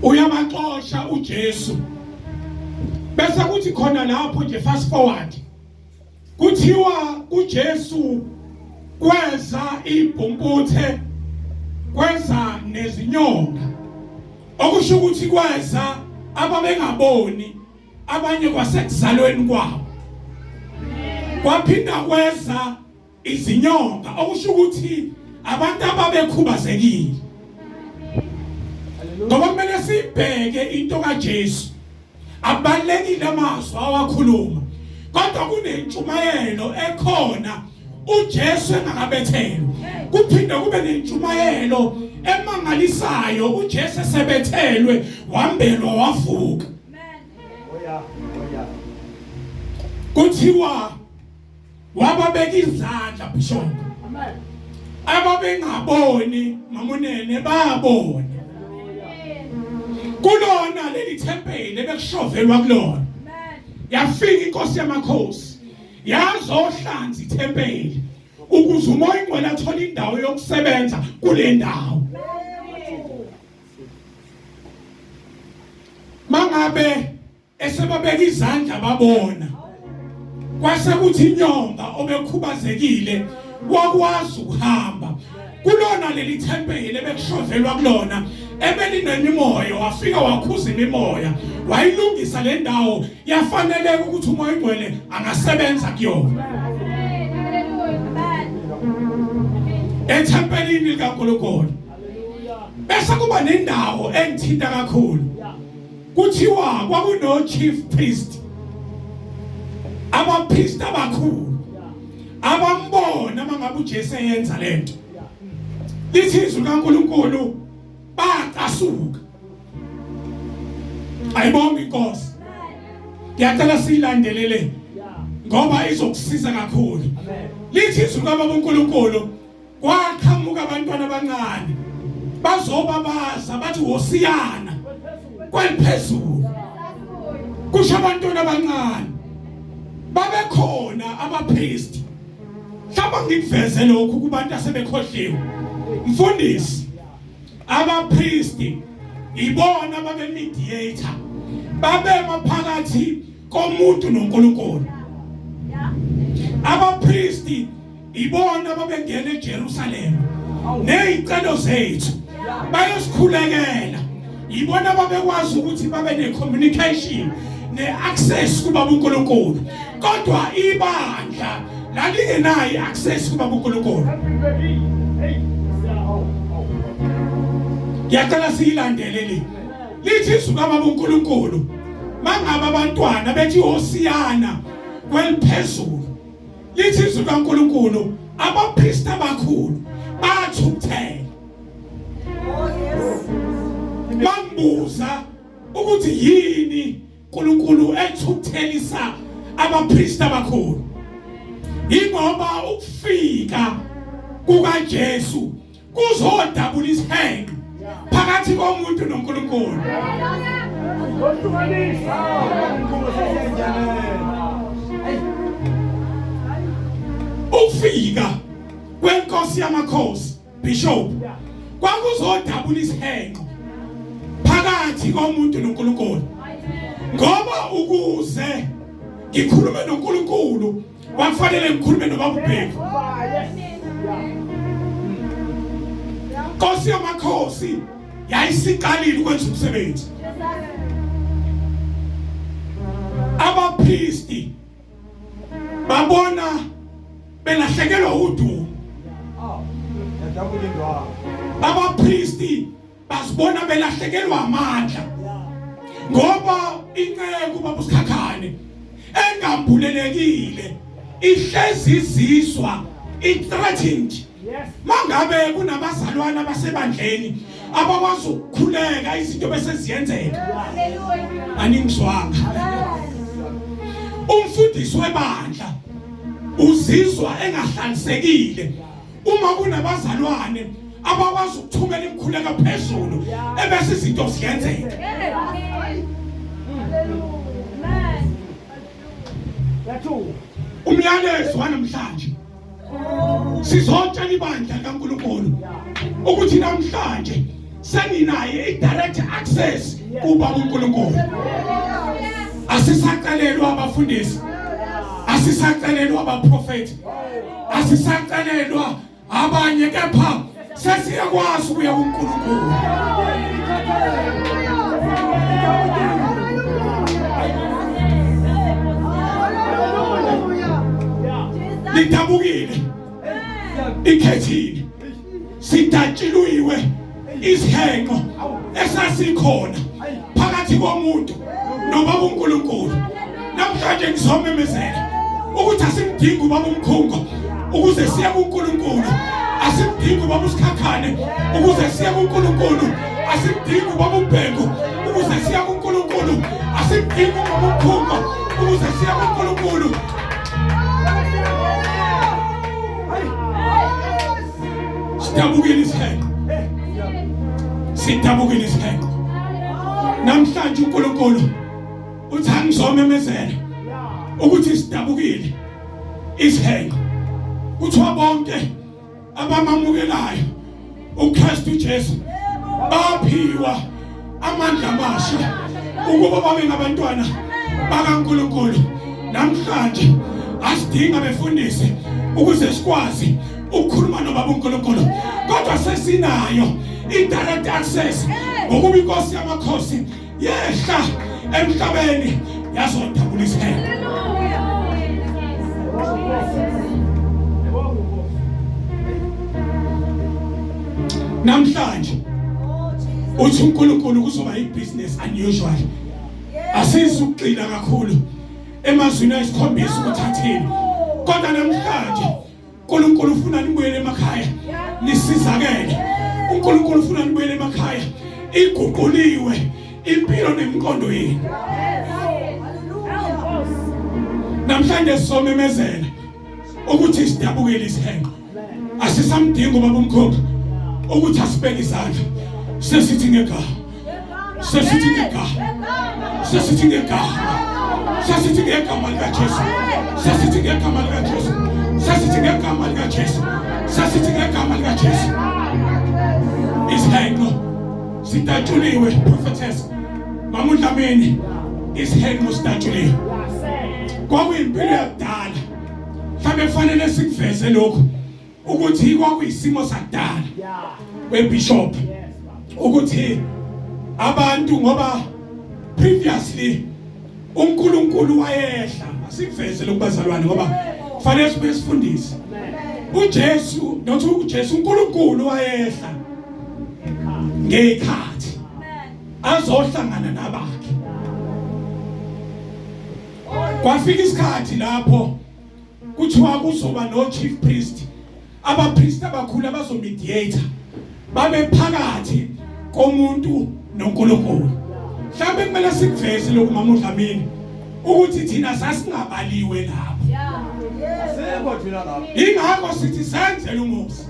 Uyabaxosha uJesu bese kuthi khona lapho nje fast forward kuthiwa kuJesu kweza ibhumputhe kweza nezinyonga okusho ukuthi kweza ababengaboni abanye kwasekuzalweni kwabo kwaphinda kweza izinyonga okusho ukuthi abantu ababekhubazekile ngoba kumele sibheke into kaJesu abalekile amazwi awakhuluma kodwa kunentshumayelo ekhona uJesu engakabethelwa kuphinde kube nentshumayelo emangalisayo uJesu esebethelwe wambelwa wavuka. Kuthiwa wababeka izandla bishop. Amen. Ababengaboni mamunene babona. Kulona leli thempeli ebekushovelwa kulona. Yafika inkosi yamakhosi yazohlanza ithempeli ukuze umoya ingcwele athole indawo yokusebenza kule ndawo. Mangabe esebabeka izandla babona kwase kuthi inyonga obekhubazekile wakwazi ukuhamba kulona leli thempeli ebekushovelwa kulona ebelinemimoya wafika wakhuza imimoya wayilungisa le ndawo yafaneleka ukuthi umoya oyingcwele angasebenza kuyona ethempelini likaNkulunkulu. Bese kuba nendawo engithinta kakhulu. Kuthiwa kwakuno chief priest, abapriest abakhulu abambona mangabe uJesu eyenza lento. Lithi izwi kaNkuluNkulu bacasuka. Ayibonge inkosi. Ngiyacela siyilandelele ngoba izokusiza kakhulu. Lithi izwi kaBaba uNkulunkulu kwaqhamuka abantwana abancane bazobabaza bathi wosiyana kweliphezulu kusho abantwana abancane babekhona abapriest. Mhlawumbe ngikuveze lokhu kubantu asebekhohliwe mfundisi. Abapriest ibona babe mediator, babema phakathi komuntu noNkulunkulu. Abapriest ibona babengena eJerusalem nezicelo zethu bayosikhulekela. Ibona babekwazi ukuthi babe ne-communication ne-access kubaba uNkulunkulu, kodwa ibandla lalingenayo i-access kubaba uNkulunkulu. Ngiyacela siyilandele le. Lithi izwi kababa uNkulunkulu mangabe abantwana bethi hosiyana kweliphezulu, lithi izwi kaNkulunkulu abapristi abakhulu bathukuthela. Bambuza ukuthi yini uNkulunkulu ethukuthelisa abapristi abakhulu. Ingoba ukufika kukaJesu kuzodabula isihenqo phakathi komuntu noNkulunkulu. Ukufika kwenkosi yamakhosi bishop kwakuzodabula isihenqo phakathi komuntu noNkulunkulu, ngoba ukuze ngikhulume noNkulunkulu kwakufanele ngikhulume nobaba uBheki. Nkosi yamakhosi yayisiqalile ukwenza umsebenzi. Abapristi babona belahlekelwa udumo. Abapristi basibona belahlekelwa amandla ngoba inceku babusikhakhane engambulelekile ihlezi izizwa i-threatened. Mangabe kunabazalwana abasebandleni abakwazi ukukhuleka izinto bese ziyenzeka. Aningizwanga. Umfundisi webandla uzizwa engahlalisekile uma kunabazalwane abakwazi ukuthumela imikhuleko phezulu ebese izinto ziyenzeka. Umyalezo wanamhlanje sizotshela ibandla likaNkulunkulu ukuthi namhlanje senginaye i-direct access kuBaba uNkulunkulu. Asisacelelwa abafundisi, asisacelelwa abaprofeti, asisacelelwa abanye, kepha sesiyakwazi ukuya kuNkulunkulu. Lidabukile ikhethini, sidatshiluyiwe isihenqo esasikhona phakathi komuntu nobaba uNkulunkulu. Namhlanje ngizomemezela ukuthi asimdingi ubaba umkhungo ukuze siye kuNkulunkulu, asimdingi ubaba usikhakhane ukuze siye kuNkulunkulu, asimdingi ubaba uBhengu ukuze siye kuNkulunkulu, asimdingi ubaba umkhungo ukuze siye kuNkulunkulu. Sidabukile isihenqo, sidabukile isihenqo. Namhlanje uNkulunkulu uthi angizomemezela ukuthi sidabukile isihenqo. Kuthiwa bonke abamamukelayo uKristu Jesu baphiwa amandla amasha ukuba babe ngabantwana bakaNkulunkulu. Namhlanje asidinga befundisi ukuze sikwazi ukukhuluma nobaba uNkulunkulu, kodwa sesinayo i-direct access ngokuba inkosi yamakhosi yehla emhlabeni yazodabula isihenqo. Namhlanje uthi uNkulunkulu kuzoba i-business unusual. Asizukugxila kakhulu emazwini ayisikhombisa ukuthi athini, kodwa namhlanje uNkulunkulu ufuna nibuyele emakhaya nisizakele. uNkulunkulu ufuna nibuyele emakhaya iguquliwe impilo nemiqondo yenu. Namhlanje sizomemezela ukuthi sidabukele isihenqo. Asisamdingi ubaba umkhokhi ukuthi asibeke izandla. Sesithi ngegama, sesithi ngegama, sesithi ngegama, sesithi ngegama likaJesu, sesithi ngegama likaJesu, sesithi ngegama likaJesu, sesithi ngegama likaJesu. Isihenqo sidatshuliwe, prophetess Mama uDlamini, isihenqo sidatshuliwe. Kwakuyimpilo yakudala. Mhlawumbe kufanele sikuveze lokhu ukuthi kwakuyisimo sakudala webishop ukuthi abantu, ngoba previously uNkulunkulu wayehla. Asikuveze lokubazalwane ngoba kufanele sibe sifundise. uJesu, not uJesu, uNkulunkulu wayehla ngekhathi azohlangana nabakhe. Kwafika isikhathi lapho kuthiwa kuzoba no chief priest, abapriest abakhulu abazomediator babe phakathi komuntu noNkulunkulu. Mhlawumbe kumele sikuveze lokhu Mama uDlamini ukuthi thina sasingabaliwe lapho. Asikho thina lapho. Ingakho sithi senzele umusa.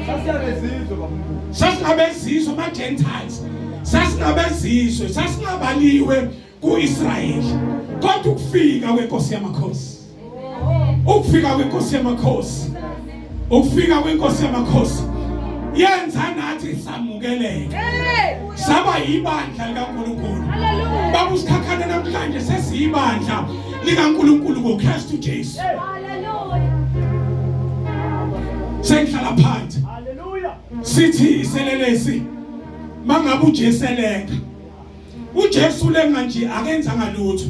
Sasiyabezizwe babamkhulu. Sasingabezizwe ama Gentiles. Sasingabezizwe, sasingabaliwe kuIsrayeli. Kodwa ukufika kwenkosi yamakhosi, ukufika kwenkosi yamakhosi, ukufika kwenkosi yamakhosi yenza nathi samukeleka, saba yibandla likaNkulunkulu. Baba usikhakhane namhlanje sesiyibandla likaNkulunkulu ngoKristu Jesu. Sengihlala phansi. Hallelujah. Sithi iselelesi mangabe uJesu elenga, uJesu lenga nje akenzanga lutho.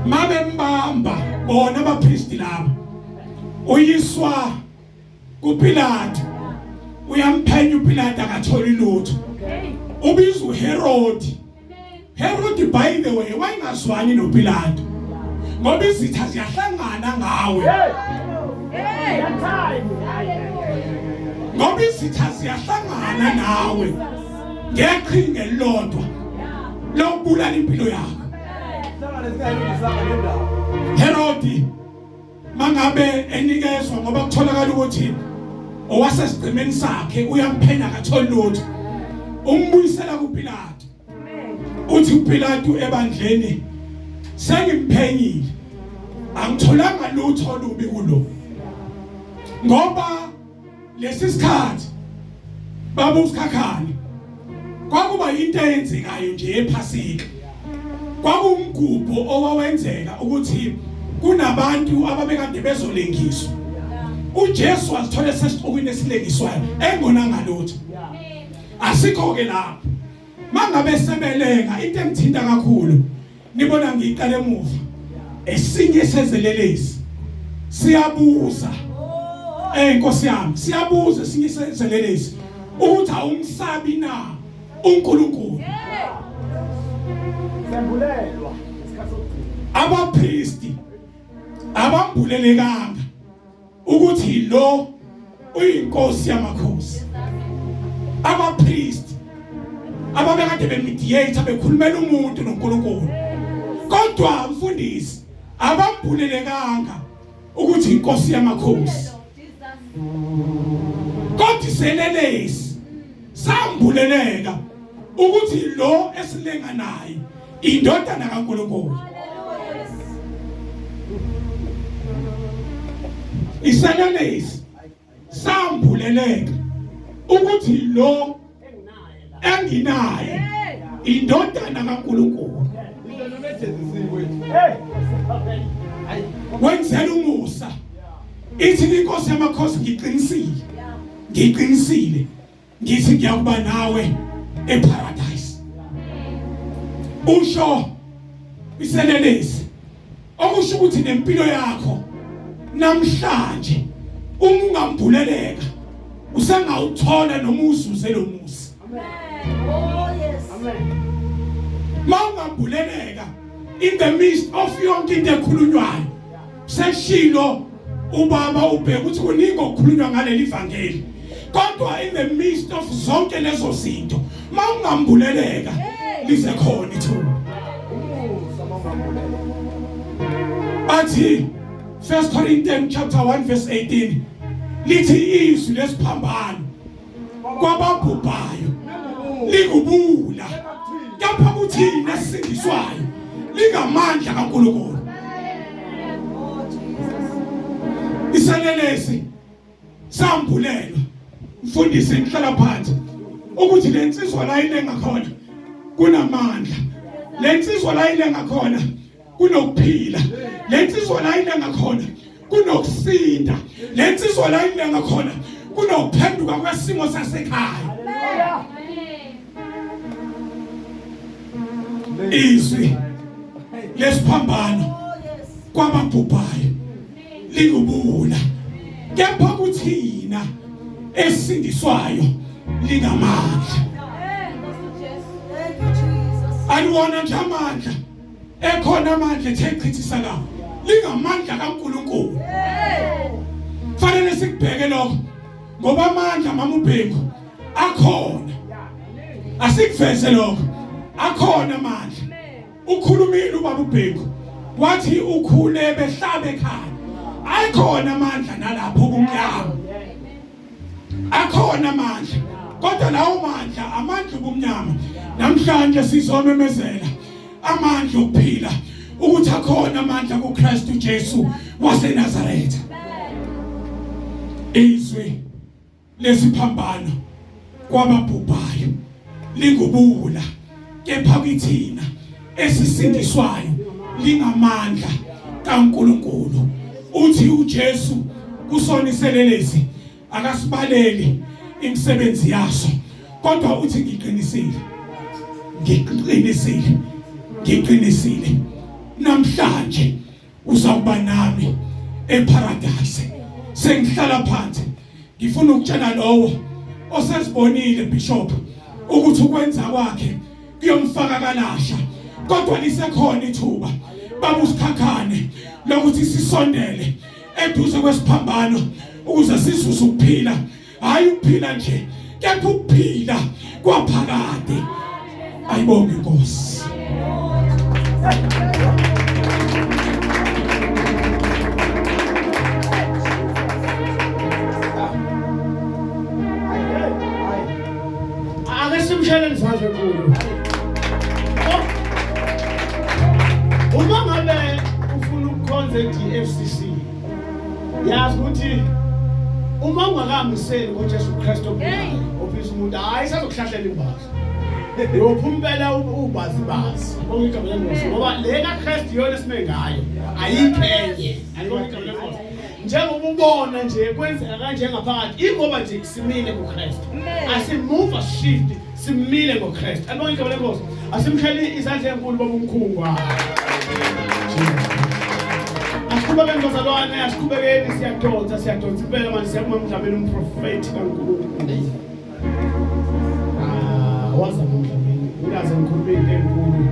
Mabembamba bona abapristi laba, uyiswa kuPilato, uyamphenya uPilato akatholi lutho. Ubiza uHerod. Herod, by the way, wayengazwani noPilato, ngoba izitha ziyahlangana ngawe. Ngoba izitha ziyahlangana nawe ngeqhinga elilodwa lokubulala impilo yakho. Herod mangabe enikezwa, ngoba kutholakala ukuthi owasesigcemeni sakhe, uyamphenya akatholi lutho, umbuyisela kuPilato. Uthi uPilato ebandleni, "Sengimphenyile, angitholanga lutho olubi kulo." Ngoba lesi sikhathi, baba uSikhakhane, kwakuba into eyenzekayo nje ephasika, kwakuwumgubho owawenzeka ukuthi kunabantu ababekade bezolengiswa. uJesu wazithola sesixukwini esilengiswayo engonanga lutho. Asikho ke lapho. Mangabe sebelenga, into engithinta kakhulu, nibona ngiqale emuva, esinye sezelelesi siyabuza, Inkosi yami, siyabuza esinye sezelelesi ukuthi, "Awumsabi na uNkulunkulu?" Sembulelwa isikhathi sokugcina. Abapristi abambulelekanga ukuthi lo uyinkosi yamakhosi. Abapristi ababekade bemediate, bekhulumela umuntu noNkulunkulu, kodwa mfundisi, abambulelekanga ukuthi inkosi yamakhosi, kodwa iselelesi sambuleleka ukuthi lo esilenga naye indodana kaNkulunkulu. Iselelesi sambuleleka ukuthi lo enginaye indodana kaNkulunkulu. Wenzela umusa. Ithi inkosi yamakhosi, "Ngiqinisile, ngiqinisile, ngithi ngiyakuba nawe eparadise." Usho iselelesi, okusho ukuthi nempilo yakho namhlanje, uma ungambuleleka, usengawuthola noma uzuze lo musa. Oh yes. Mawungambuleleka in the midst of yonke into ekhulunywayo, seshilo ubaba ubheka ukuthi kuningi okukhulunywa ngaleli vangeli, kodwa in the midst of zonke lezo zinto, mawungambuleleka, lize khona ithuba. Umusa mawungambulela. Bathi 1 Corinthians chapter 1 verse 18 lithi izwi lesiphambano kwababhubhayo likubuwula, kepha kuthina esindiswayo lingamandla kaNkulunkulu. Oh Jesus. Iselelesi sambulelwa, mfundisi, ngihlala phansi, ukuthi lensizwa la ilenga khona kunamandla, lensizwa la ilenga khona kunokuphila, lensizwa la ilenga khona kunokusinda, lensizwa la ilenga khona kunokuphenduka kwesimo sasekhaya. Izwi lesiphambano kwababhubhayo likubuwula, kepha kuthina esindiswayo lingamandla. Thank you, Jesus. Aliwona nje amandla ekhona, amandla ethe chithisa ka, lingamandla kaNkulunkulu. Fanele sikubheke lokho, ngoba amandla, mama uBhengu, akhona. Asikuveze lokho, akhona amandla. Ukhulumile ubaba uBhengu, wathi ukhule behlabe ekhaya. Ayikhona amandla nalapho kumnyama, akhona amandla, kodwa lawo mandla amandla obumnyama. Namhlanje sizomemezela amandla okuphila, ukuthi akhona amandla kuKristu Jesu waseNazaretha. Izwi lesiphambano kwababhubhayo likubuwula, kepha kithina esisindiswayo lingamandla kaNkulunkulu. Uthi uJesu kusona iselelesi akasibaleli Imisebenzi yaso. Kodwa uthi ngiqinisile, ngiqinisile, ngiqinisile, namhlanje uzakuba nami eparadise. Sengihlala phansi, ngifuna ukutshela lowo osezibonile, bishop, ukuthi ukwenza kwakhe kuyomfaka kalasha, kodwa lisekhona ithuba, baba uSikhakhane, lokuthi sisondele eduze kwesiphambano ukuze sizuze ukuphila, hayi ukuphila nje, kepha ukuphila kwaphakade. Ayibonge inkosi. Ake simshayele izandla enkulu. Uma ngabe ufuna ukukhonza e-DFCC, yazi ukuthi uma ungakamiseli ngoJesu Kristu ophilayo, ophisa umuntu, hayi, sazokuhlahlela imbazi, uyophuma impela ubazi bazi. Bonke igama lenkosi, ngoba le kaKristu iyona esime ngayo, ayikho enye. Ayibonke igama lenkosi. Njengoba ubona nje kwenzeka kanje ngaphakathi, ingoba nje simile kuKristu, asimove, shift, simile ngoKristu. Ayibonke igama lenkosi. Asimshayele izandla enkulu baba umkhungwa. Asiqhubekeni bazalwane, asiqhubekeni, siyadonsa, siyadonsa impela manje, siyakuma umdlameni, umprofeti kaNkulunkulu. Ah, wazama umdlameni, ungaze ngikhulume into enkulu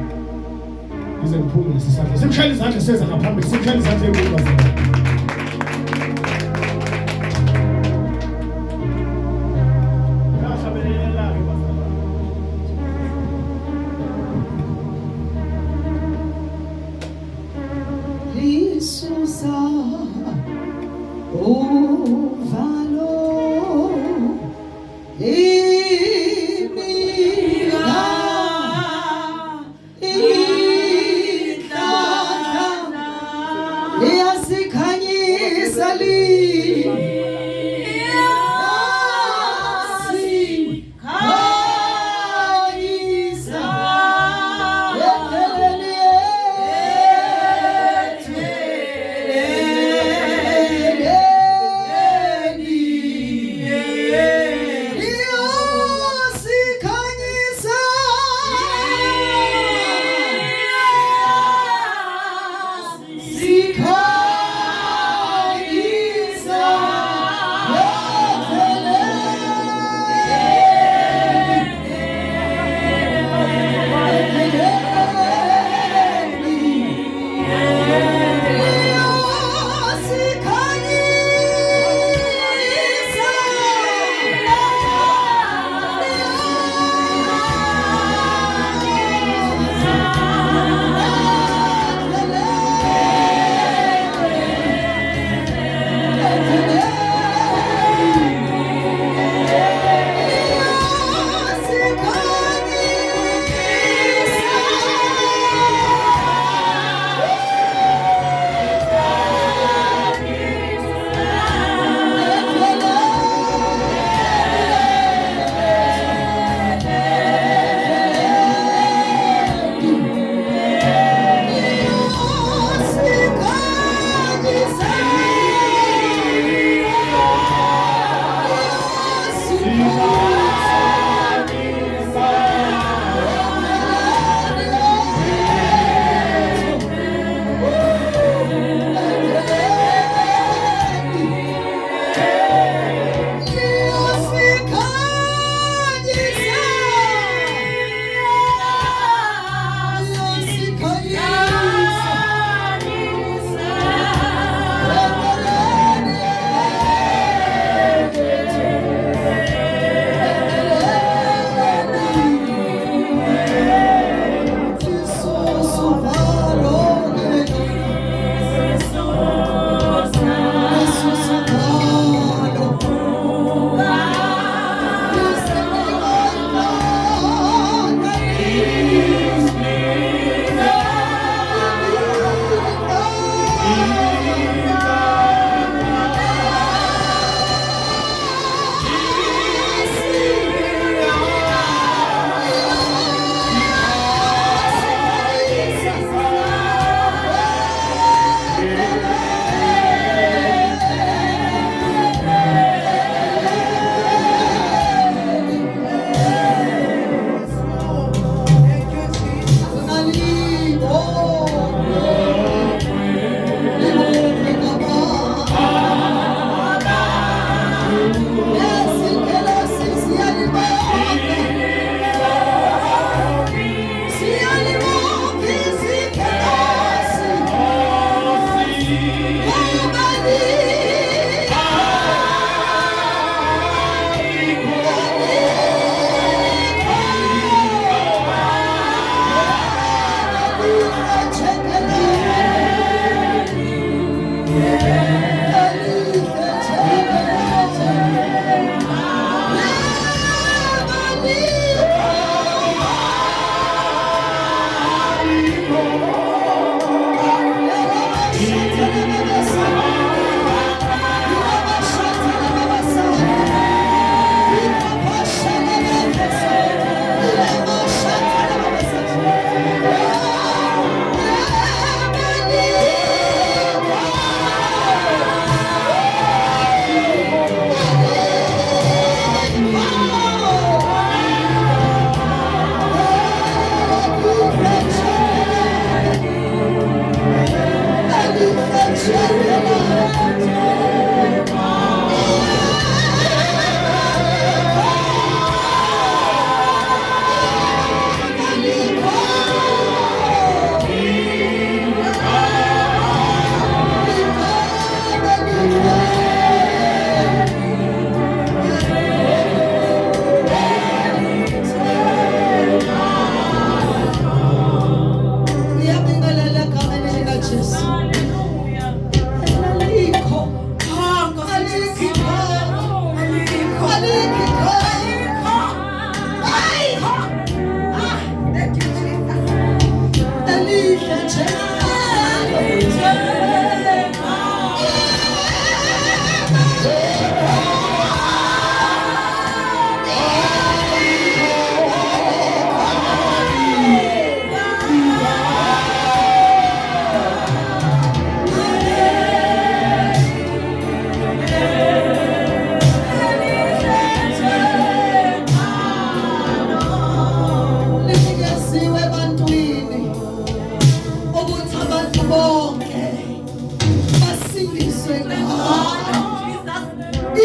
ngize ngiphume nesisandla. Simshayele izandla, seza ngaphambili, simshayele izandla enkulu bazalwane. Yahlabelela-ke bazalwane. Lisusa uvalo, inika inhlanhla, liyasikhalela.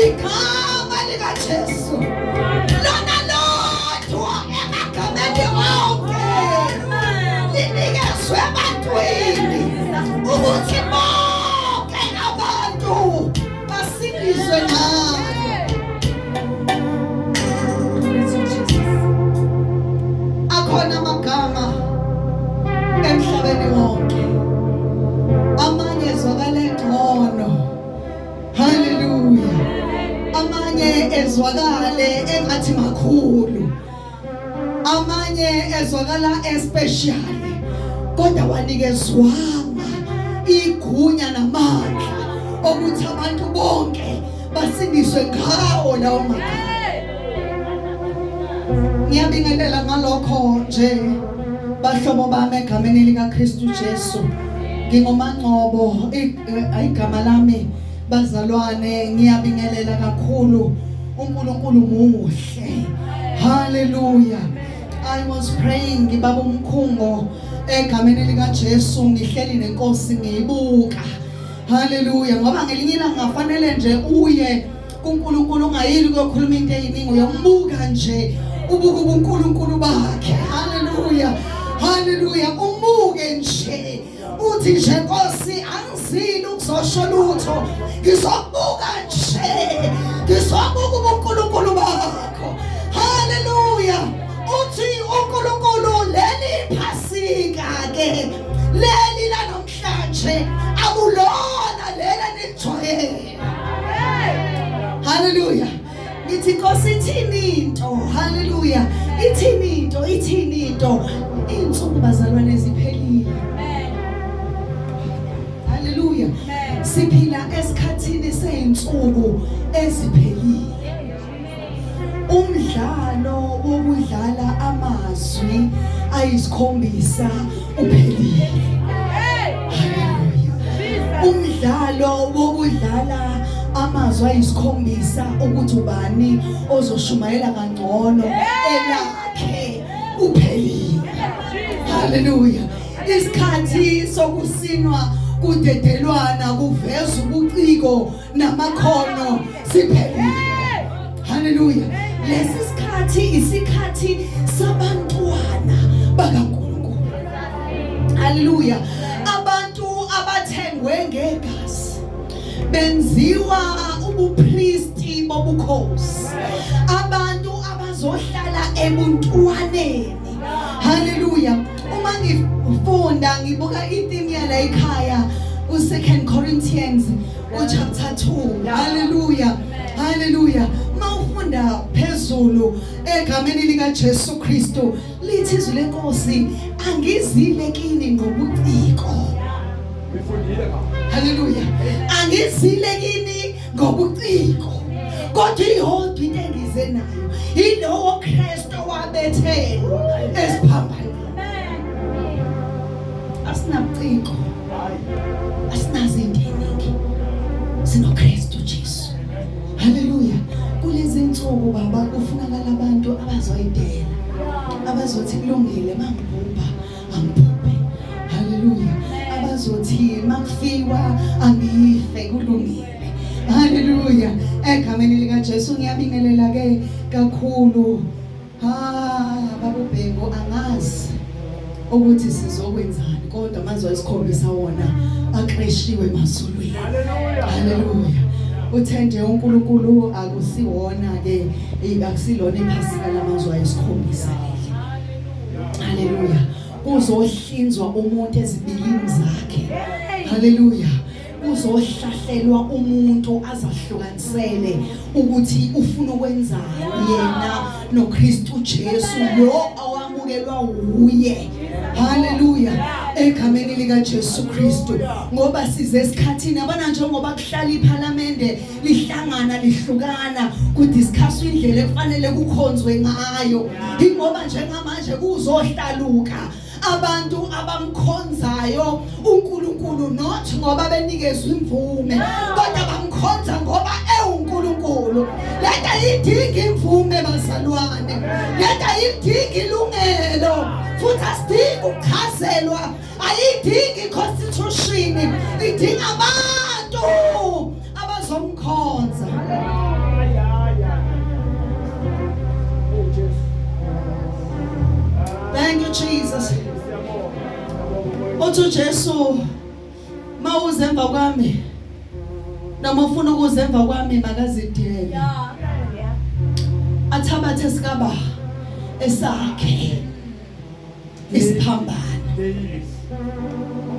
Igama likaJesu lona lodwa emagameni onke linikezwe ebantwini ukuthi bonke abantu basindiswe ngalo. Akhona amagama emhlabeni wonke, amanye ezwakala engcono. Haleluya. Amanye ezwakale engathi makhulu, amanye ezwakala especial, kodwa wanikezwanga igunya namandla okuthi abantu bonke basindiswe ngawo lawo magama. Ngiyabingelela ngalokho nje bahlobo bami egameni likaKristu Jesu. NginguMangcobo, igama lami bazalwane. Ngiyabingelela kakhulu. uNkulunkulu muhle. Hallelujah. I was praying, baba umkhungo, egameni lika Jesu, ngihleli nenkosi ngiyibuka. Hallelujah. Ngoba ngelinye ilanga ngafanele nje uye kuNkulunkulu ungayili ukuyokhuluma into eyiningi, uyombuka nje, ubuka ubuNkulunkulu bakhe. Hallelujah. Hallelujah. Umuke nje uthi nje, Nkosi, angizili ukuzosho lutho, ngizobuka nje, ngizobuka ubuNkulunkulu bakho. Hallelujah. Uthi uNkulunkulu, leli phasika ke leli lanamhlanje akulona lela nilijwayele. Hallelujah. Ngithi, Nkosi, ithini into? Hallelujah. Ithini into? Ithini into? Insuku bazalwane ziphelile. Hallelujah. Siphila esikhathini seyinsuku eziphelile. Umdlalo wokudlala amazwi ayisikhombisa uphelile. Hallelujah. Umdlalo wokudlala amazwi ayisikhombisa ukuthi ubani ozoshumayela kangcono elakhe uphelile. Hallelujah. Isikhathi sokusinwa kudedelwana kuveza ubuciko namakhono siphelile. Hallelujah. Lesi sikhathi isikhathi sabantwana bakaNkulunkulu. Hallelujah. Abantu abathengwe ngegazi benziwa ubupristi bobukhosi, abantu abazohlala ebuntwaneni. Hallelujah. Uma ngifunda ngibuka itheme yala ekhaya, u2 Corinthians uchapter 2. Hallelujah. Hallelujah. Mawufunda phezulu egameni lika Jesu Kristu, lithi izwi lenkosi, angizile kini ngobuciko. Ngifundile ngakho. Hallelujah. Angizile kini ngobuciko, kodwa iyodwa into engize nayo, yilowo Kristu wabethelwa esiphambanweni. Asinabuciko, asinazo into eningi, sinoKristu Jesu. Hallelujah. Kulezi insuku baba kufunakala abantu abazoyidela, abazothi kulungile mangibhubha angibhubhe. Hallelujah. Abazothi makufiwa angife, kulungile. Hallelujah. Egameni lika Jesu ngiyabingelela ke kakhulu. Ha, babubhengo, angazi ukuthi sizokwenzani, kodwa amazwi ayisikhombisa wona akreshiwe emazulwini. Haleluya. Uthe nje uNkulunkulu akusiwona ke, akusilona iphasika lamazwi ayisikhombisa leli. Haleluya. Kuzohlinzwa umuntu ezibilini zakhe. Haleluya. Kuzohlahlelwa umuntu azahlukanisele ukuthi ufuna ukwenzani yena noKristu Jesu lo awamukelwa uye. Haleluya. Egameni lika Jesu Kristu, ngoba size esikhathini yabona njengoba kuhlala iParliament lihlangana lihlukana kudiscuss indlela ekufanele kukhonzwe ngayo, ingoba njengamanje kuzohlaluka abantu abamkhonzayo uNkulunkulu, not ngoba benikezwe imvume, kodwa bamkhonza ngoba ewuNkulunkulu. Lento ayidingi imvume bazalwane, lento ayidingi ilungelo, futhi asidingi ukuchazelwa, ayidingi constitution, idinga abantu abazomkhonza. Uthi uJesu mawuze emva kwami noma ufuna ukuza emva kwami makazidele. Athabathe sikaba esakhe isiphambano.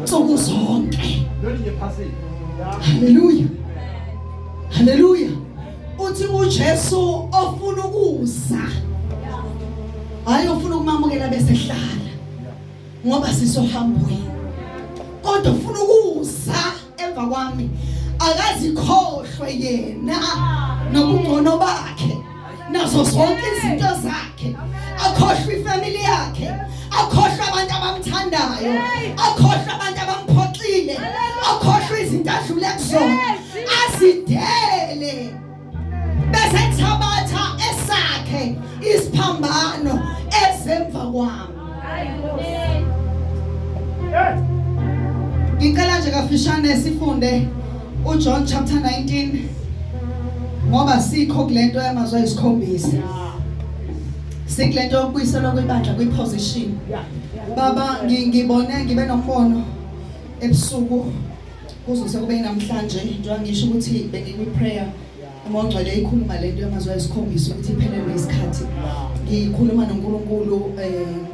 Nsuku zonke. Haleluya. Haleluya. Uthi uJesu ofuna ukuza. Hayi ofuna ukumamukela bese hlala. Ngoba sisohambweni. Kodwa ufuna ukuza emva kwami akazikhohlwe yena nobungcono bakhe nazo zonke izinto zakhe akhohlwe ifamily yakhe akhohlwe abantu abamthandayo akhohlwe abantu abamphoxile akhohlwe izinto adlule kuzona azidele bese thabatha esakhe isiphambano ezemva kwami. Ngicela nje kafishane sifunde uJohn chapter 19 ngoba sikho kulento yamazwi ayisikhombisa. Sikulento yokubuyiselwa kwebandla kwiposition. Baba ngibone ngibe nombono ebusuku kuzoze kube namhlanje njengoba ngisho ukuthi bengikwi prayer uMoya oNgcwele ikhuluma lento yamazwi ayisikhombisa ukuthi iphelelwe isikhathi. Ngikhuluma noNkulunkulu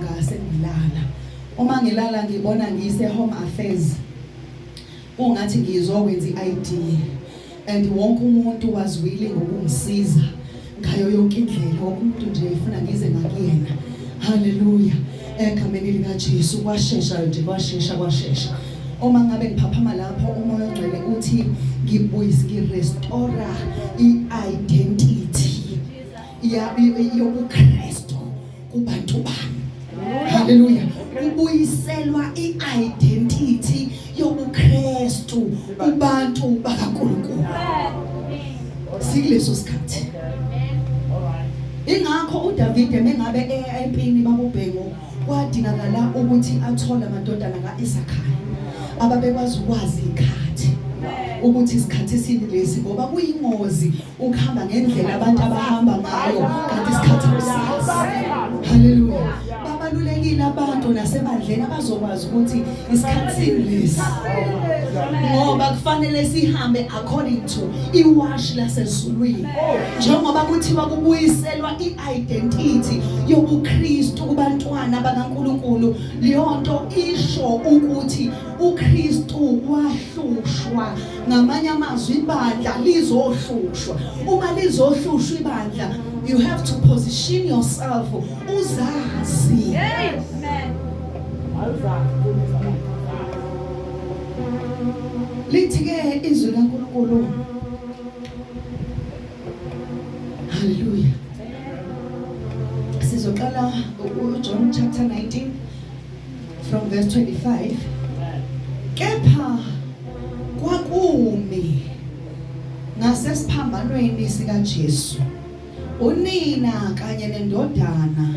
ngase ngilala. Uma ngilala ngibona ngise Home Affairs. Kungathi ngizokwenza iID and wonke umuntu was willing ukungisiza ngayo yonke indlela. Wonke umuntu nje efuna ngize ngakuyena. Haleluya. Egameni lika Jesu kwashesha nje kwashesha kwashesha. Uma ngabe ngiphaphama lapho uMoya oNgcwele uthi ngibuyise ngirestore iidentity yobuKristu kubantu bami. Haleluya. Kubuyiselwa iidentity yobuKristu kubantu bakaNkulunkulu. Sikuleso sikhathi. Ingakho uDavide mengabe eya empini babubhengu kwadingakala ukuthi athole amadodana kaIsakari ababekwazi ukwazi ikhathi ukuthi isikhathi sini lesi ngoba kuyingozi ukuhamba ngendlela abantu abahamba ngayo kanti isikhathi akusazi. Haleluya. Babalulekile abantu nasebandleni abazokwazi ukuthi isikhathi sini lesi ngoba kufanele sihambe according to iwashi lasezulwini njengoba kuthiwa kubuyiselwa i-identity yobuKristu kubantwana bakaNkulunkulu. Leyo nto isho ukuthi uKristu wahlushwa. Ngamanye amazwi ibandla lizohlushwa. Uma lizohlushwa ibandla, you have to position yourself uzazi. Amen. Lithi ke izwi likaNkulunkulu. Hallelujah. Sizoqala uJohn chapter 19 from verse 25. Kepha kwakumi ngasesiphambanweni sikaJesu unina kanye nendodana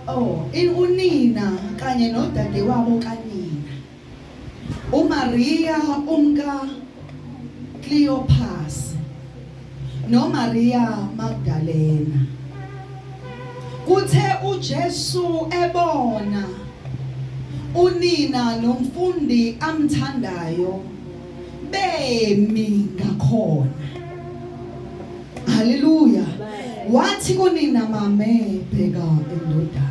oh unina kanye nodadewabo kanina uMaria umka Cleopas noMaria Magdalena. Kuthe uJesu ebona unina nomfundi amthandayo bemi ngakhona. Haleluya. Wathi kunina, mame, bheka indodana.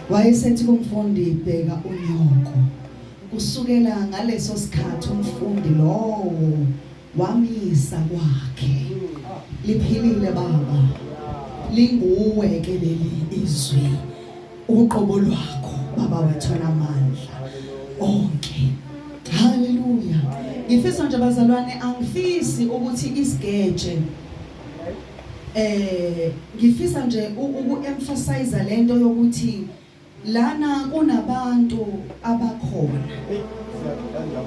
Wayesethi kumfundi, bheka unyoko. Kusukela ngaleso sikhathi umfundi lowo wamisa kwakhe. Liphilile baba, linguwe ke leli izwi uqobo lwakho baba wethu namandla onke. Haleluya. Ngifisa nje bazalwane, angifisi ukuthi isigeje ngifisa nje uku-emphasize lento yokuthi lana kunabantu abakhona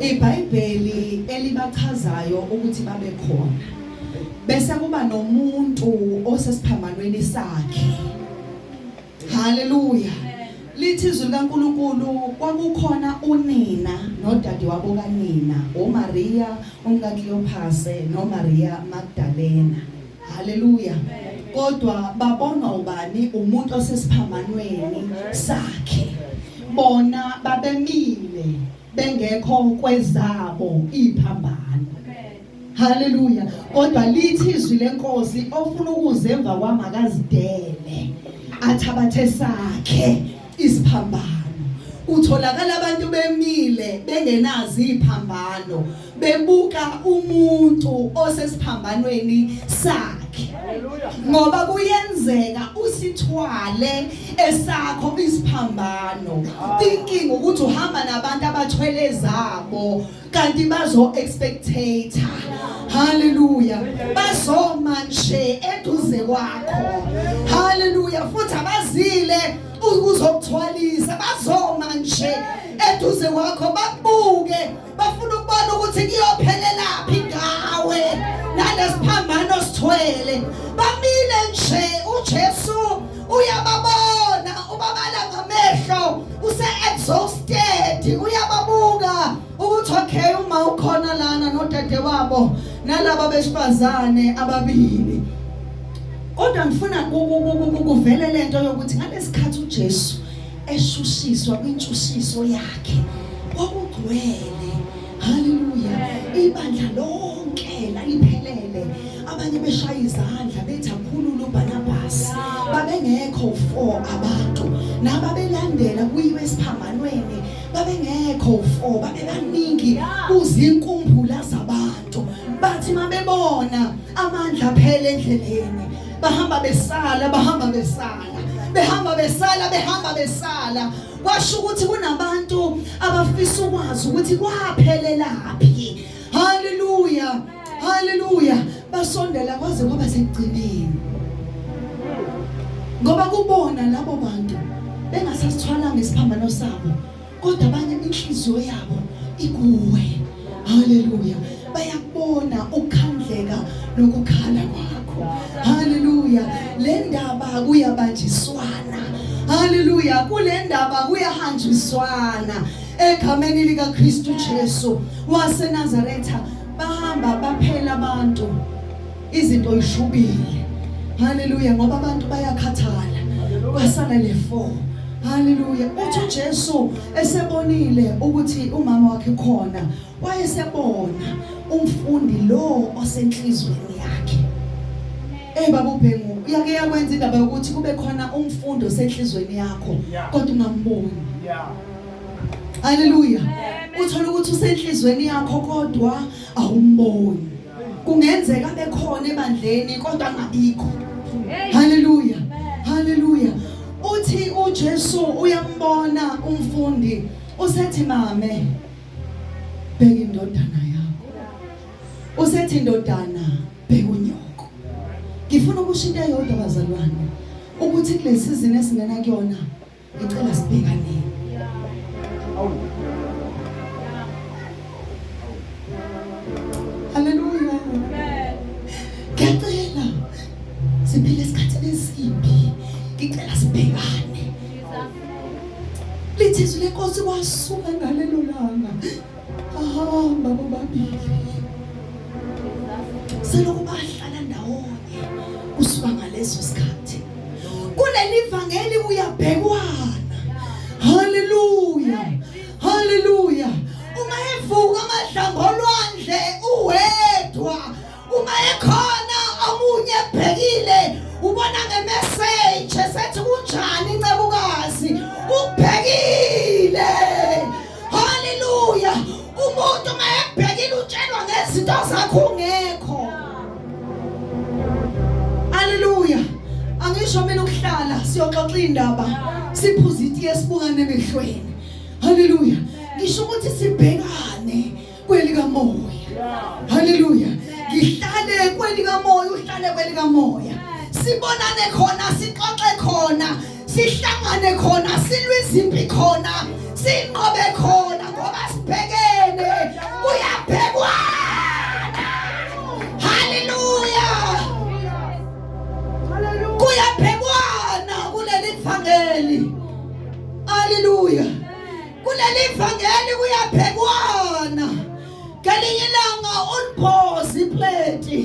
iBhayibheli elibachazayo ukuthi babe khona, bese kuba nomuntu osesiphambanweni sakhe. Haleluya. Lithi izwi likaNkulunkulu kwakukhona unina nodadewabo kanina, uMaria umkaCleopas noMaria Magdalena. Haleluya. Kodwa babonwa ubani? Umuntu osesiphambanweni sakhe. Bona babemile bengekho kwezabo iphambano. Haleluya. Kodwa lithi izwi lenkosi, ofuna ukuze emva kwami akazidele, athabathe sakhe isiphambano. Utholakala abantu bemile bengenazi iphambano, bebuka umuntu osesiphambanweni sakhe. Ngoba kuyenzeka usithwale esakho isiphambano, thinking ukuthi uhamba nabantu abathwele zabo, kanti bazo expectator. Haleluya. Bazoma nje eduze kwakho. Haleluya. Futhi abazile ukuzokuthwalisa, bazoma nje eduze kwakho bakubuke, bafuna ukubona ukuthi kuyophelelaphi ngawe nalesiphambano sithwele. Bamile nje, uJesu uyababona, ubabala ngamehlo, use exhausted, uyababuka ukuthi okay, uma ukhona lana nodade wabo nalaba besifazane ababili. Kodwa ngifuna kuvele lento yokuthi ngalesikhathi uJesu eshushiswa kwintshushiso yakhe kwakugcwele. Haleluya. Ibandla lonke laliphelele, abanye beshaya izandla bethi akhulule uBarnabas. Babengekho 4 abantu nababelandela kuyiwe esiphambanweni, babengekho 4, babebaningi kuzinkumbula zabantu. Bathi mabebona amandla phela endleleni, bahamba besala, bahamba besala, behamba besala, behamba besala. Kwasho ukuthi kunabantu abafisa ukwazi ukuthi kwaphelelaphi. Haleluya, haleluya. Basondela kwaze kwaba sekugcineni, ngoba kubona labo bantu bengasasithwalanga isiphambano sabo, kodwa abanye inhliziyo yabo ikuwe. Haleluya. Bayakubona ukukhandleka nokukhala kwakho. Haleluya. Le ndaba kuyabanjiswana. Haleluya. Kule ndaba kuyahanjiswana egameni likaKristu Jesu waseNazaretha. Bahamba baphela abantu, izinto ishubile. Haleluya. Ngoba abantu bayakhathala, kwasala le 4. Haleluya. Uthi uJesu esebonile ukuthi umama wakhe khona, wayesebona umfundi lo osenhlizweni yakhe. Eh baba uBhengu, uyake yakwenza indaba yokuthi kube khona umfundi osenhlizweni yakho kodwa ungamboni. Haleluya. Uthola ukuthi usenhlizweni yakho kodwa awumboni. Kungenzeka bekhona ebandleni kodwa angabikho. Haleluya. Haleluya. Uthi uJesu uyambona umfundi, usethi mame bheka indodana yakho. Usethi indodana bheka unyoko. Ngifuna ukusho into eyodwa bazalwane, ukuthi kule season esingena kuyona ngicela sibhekane. Haleluya. Ngiyacela siphile esikhathini esibi, ngicela sibhekane. Lithi izwi lenkosi kwasuka ngalelo langa ahamba bobabili, selokhu bahlala ndawonye kusuka ngaleso sikhathi. Kuleli vangeli kuyabhekwana. Haleluya, haleluya. Uma evuka amadlango olwandle uwedwa, uma ekhona omunye ebhekile, ubona ngemessage esethi kunjani incekukazi, ubhekile. Haleluya. Umuntu uma ebhekile utshelwa ngezinto zakho ungekho. Haleluya. Angisho mina ukuhlala siyoxoxa indaba, siphuze itiye, sibukane emehlweni. Haleluya. Ngisho ukuthi sibhekane kwelikamoya. Haleluya. Ngihlale kwelikamoya, uhlale kwelikamoya. Sibonane khona, sixoxe khona, sihlangane khona, silwe izimpi khona, sinqobe khona, ngoba sibhekene, kuyabhekwana. Haleluya. Kuyabhekwana kuleli vangeli. Haleluya. Kuleli vangeli kuyabhekwana. Ngelinye ilanga uliphoza ipleti,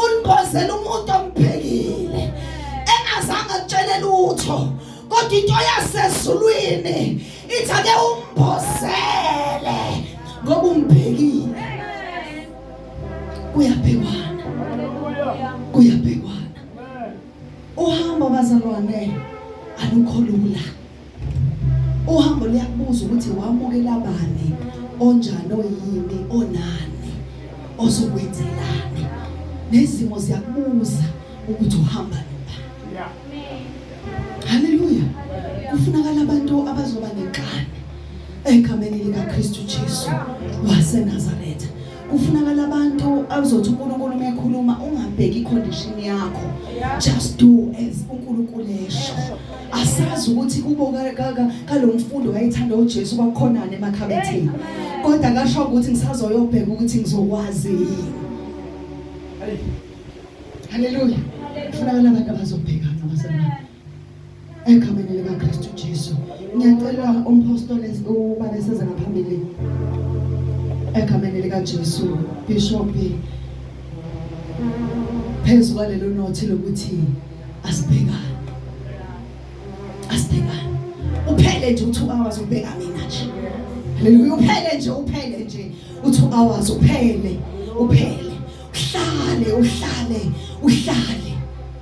uliphozela umuntu ombhekile engazange akutshele lutho, kodwa into yasezulwini Ithi ake umbozele ngoba umbhekile. Kuyabhekwana, kuyabhekwana. Uhambo bazalwane alukho lula. Uhambo liyakubuza ukuthi wamukela bani, onjani, oyini, onani, ozokwenzelani. Nezimo ziyakubuza ukuthi uhamba nobani. Haleluya. Kufunakala abantu abazoba nenkani egameni likaKristu Jesu waseNazaretha. Kufunakala abantu abazothi uNkulunkulu mekhuluma ungabheki icondition yakho, just do as uNkulunkulu esho. Asazi ukuthi kubo kalomfundo wayethanda uJesu kwakukhonani emakhabetheni, kodwa akasho ukuthi ngisazoyobheka ukuthi ngizokwazi yini. Haleluya. Kufunakala abantu abazobhekana bazalwane egameni likaKristu Jesu. Ngiyacela umpostoli ubaba eseze ngaphambili egameni likaJesu, Bishop, phezu kwalelo nothi lokuthi asibhekane, asibhekane. Uphele nje u2 hours ubheka mina nje. Haleluya. Uphele nje, uphele nje u2 hours, uphele, uphele, uhlale, uhlale, uhlale.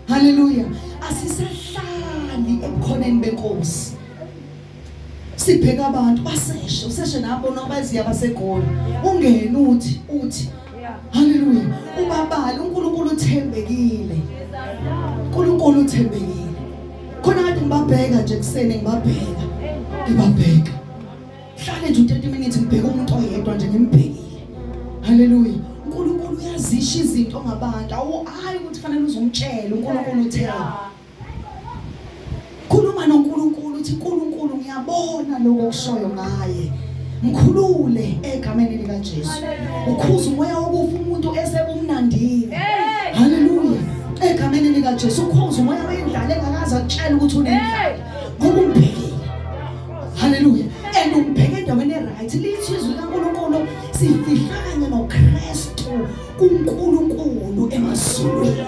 Haleluya. Asisahlali ebukhoneni benkosi, sibheka abantu baseshe, useshe nabo noma baziya baseGoli, ungene uthi uthi haleluya, ubabala. uNkulunkulu uthembekile, uNkulunkulu uthembekile. Khona kade ngibabheka nje kuseni, ngibabheka, ngibabheka, hlale nje u30 minutes ngibheka umuntu oyedwa nje, ngimbhekile. Haleluya. uNkulunkulu uyazisho izinto ngabantu, awu hayi ukuthi fanele uzomtshela. uNkulunkulu uthela, khuluma noNkulunkulu, uthi uNkulunkulu ngiyabona lokho okushoyo ngaye, mkhulule egameni lika Jesu. Ukhuza umoya wokufa umuntu esebumnandini. Haleluya. Egameni lika Jesu, ukhuza umoya wendlala engakaze akutshela ukuthi unendlala, ngoba umbhekile. Haleluya. And umbheke endaweni eright. Lithi izwi likaNkulunkulu sifihlakanye noKristu kuNkulunkulu emazulwini.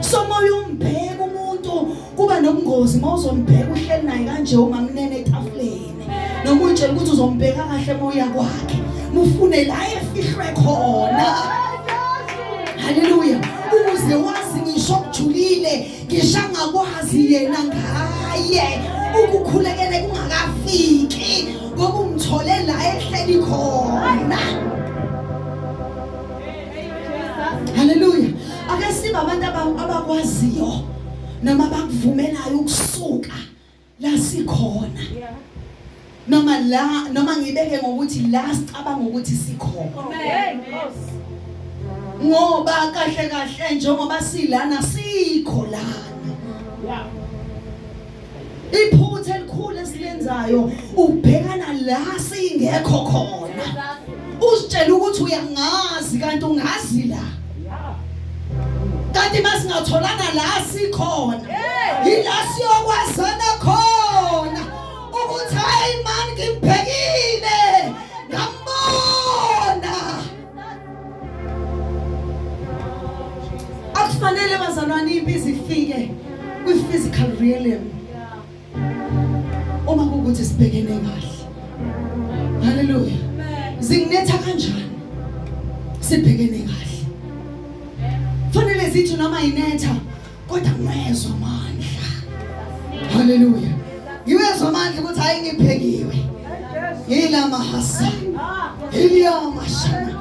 So moya umbheka umuntu kuba nobungozi mawuzombheka uhleli naye kanje umamnene etafuleni, noma utshela ukuthi uzombheka kahle moya kwakhe, mufune la efihlwe khona. Haleluya. Ukuze wazi ngisho okujulile, ngisho angakwazi yena ngaye, ukukhulekele kungakafiki, ngoba umthole la ehleli khona. Haleluya. Ake sibe abantu abakwaziyo noma abakuvumelayo ukusuka la sikhona, noma la, noma ngibeke ngokuthi la sicabanga ukuthi sikhona, ngoba kahle kahle njengoba silana sikho lana. Iphutha elikhulu esilenzayo ubhekana la singekho khona, uzitshela ukuthi uyangazi kanti ungazi la, kanti masingatholana la sikhona yila siyokwazana khona ukuthi hayi man, ngimbhekile ngambona. Akufanele bazalwane impi zifike kwi-physical realm uma kukuthi sibhekene kahle. Haleluya. Zinginetha kanjani sibhekene kahle? Fanele zithi noma inetha kodwa ngwezwa amandla. Haleluya. Ngiwezwa amandla ukuthi hayi, ngibhekiwe, yila mahasa iliyamashana.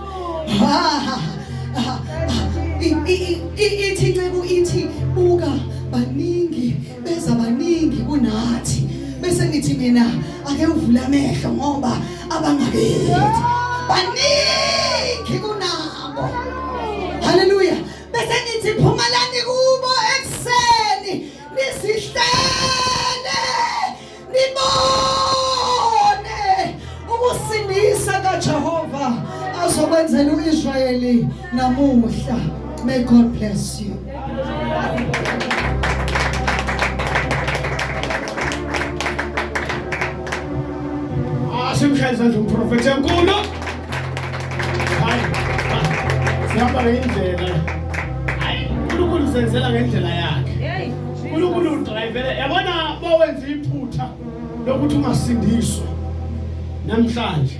Ithi inceku, ithi buka, baningi beza, baningi kunathi. Bese ngithi mina ake uvule amehlo, ngoba abangakithi baningi kunabo. Haleluya. Bese ngithi phumelani kubo ekuseni, nisihlele, nibone ukusindisa kaJehova azokwenzela uIsrayeli namuhla. May God bless you. Asimshayele izandla umprofethi enkulu. Hayi, sihamba ngendlela. Hayi, uNkulunkulu usenzela ngendlela yakhe. uNkulunkulu udrivele. Yabona, bawenza iphutha lokuthi ungasindiswa. Namhlanje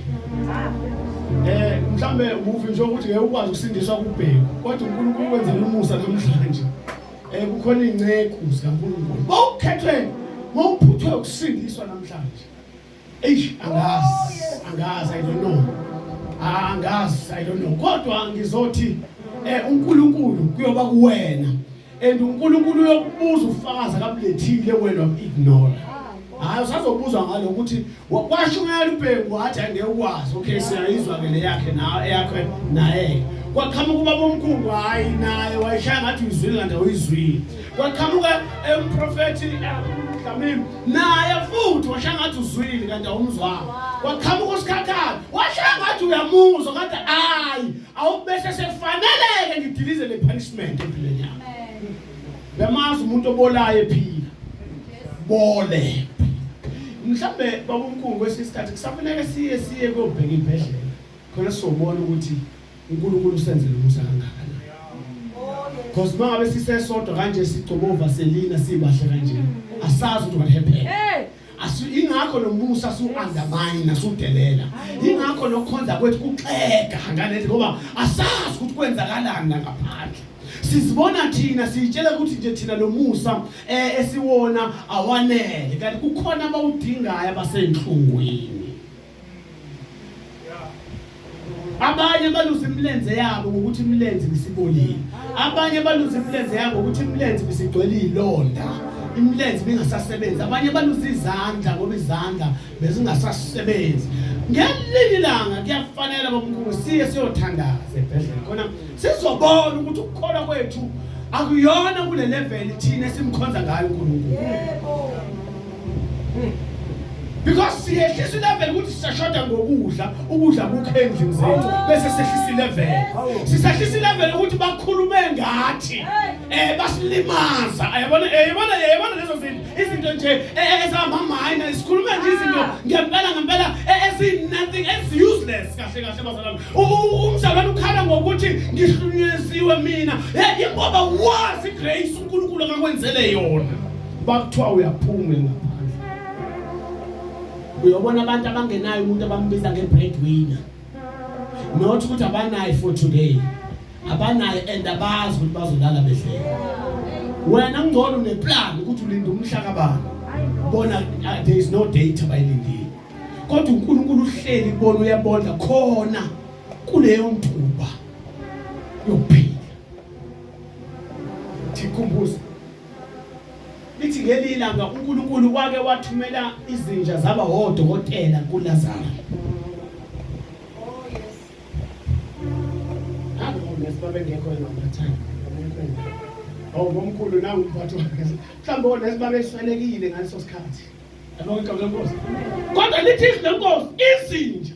mhlambe ubuvi nje ukuthi ngeke ukwazi ukusindiswa kubheka, kodwa uNkulunkulu wenzela umusa namhlanje. Kukhona inceku zikaNkulunkulu. Bawukhethwe, mawuphuthwe ukusindiswa namhlanje. Eish, angazi, I don't know. Angazi, I don't know. Kodwa ngizothi uNkulunkulu kuyoba kuwena. And uNkulunkulu uyokubuza ufakazi akabulethile wena ignore. Hayi, usazobuza ngalo ukuthi kwashumayela uBhengu wathi angeke ukwazi. Okay, siyayizwa ke le yakhe nawe eyakhe naye. Kwaqhamuka ubaba omkhulu, hayi naye wayishaya ngathi uyizwile kanti awuyizwile. Kwaqhamuka emprofeti Dlamini naye futhi washaya ngathi uzwile kanti awumzwanga. Kwaqhamuka uSikhakhane washaya ngathi uyamuzwa kanti hayi, awubese sekufaneleke ngidilize le punishment empilweni yakho. Uyamazi umuntu obolayo ephila. Bole. Mhlambe babomkhulu kwesikhathi kusafuneka siye kuyobheka ibhedlela khona sizobona ukuthi uNkulunkulu usenzele umusa kangakanani. Because mangabe sisesodwa kanje sigcoba ovaselina sibahle kanje, asazi ukuthi what happened. Ingakho nomusa su undermine sudelela. Ingakho nokukhonza kwethu kuxega ngalezi, ngoba asazi ukuthi kwenzakalani la ngaphandle. Sizibona thina siyitshela ukuthi nje thina lo musa esiwona awanele, kanti kukhona abawudingayo abasenhlungwini. Abanye baluza imilenze yabo ngokuthi imilenze isibolile. Abanye baluza imilenze yabo ngokuthi imilenze isigcwele izilonda. Imilenze ibingasasebenzi. Abanye baluza izandla ngoba izandla bezingasasebenzi. Ngelinye ilanga kuyafanele bomkhulu siye siyothandaza ebhedlela khona sizobona ukuthi ukukholwa kwethu akuyona kule level thina esimkhonza ngayo uNkulunkulu. Yebo. Because siyehlisa ilevel ukuthi sisashoda ngokudla, ukudla kukho endlini zethu, bese sehlisa ilevel. Sisehlisa ilevel ukuthi bakhulume ngathi basilimaza. Ayabona, yabona lezo zinto, izinto nje ezama minor, sikhulume nje izinto ngempela ngempela ezi nothing, ezi useless kahle kahle bazalwane. Umzalwane ukhala ngokuthi ngihlunyisiwe mina. Ingoba wazi grace uNkulunkulu akakwenzele yona. Bakuthiwa uyaphuma ngaphandle. Uyobona abantu abangenayo umuntu abambiza nge-breadwinner. Not ukuthi abanayo for today. Abanayo and abazi ukuthi bazolala bedlele. Wena ngcono uneplan ukuthi ulinde umhla kabani. Bona there is no date abayilindile. Kodwa uNkulunkulu uhleli kubona uyabona khona kuleyo ntuba yokuphila. Thikhumbuza. Lithi ngelinye ilanga uNkulunkulu wake wathumela izinja zaba odokotela kuLazaro. Oh yes. Nangu nesi babengekho engamathayo. Oh bomkhulu nangu umphathi wakhe. Mhlawumbe onesi babeswelekile ngaleso sikhathi. Yabona igama lenkosi. Kodwa lithi izwi lenkosi izinja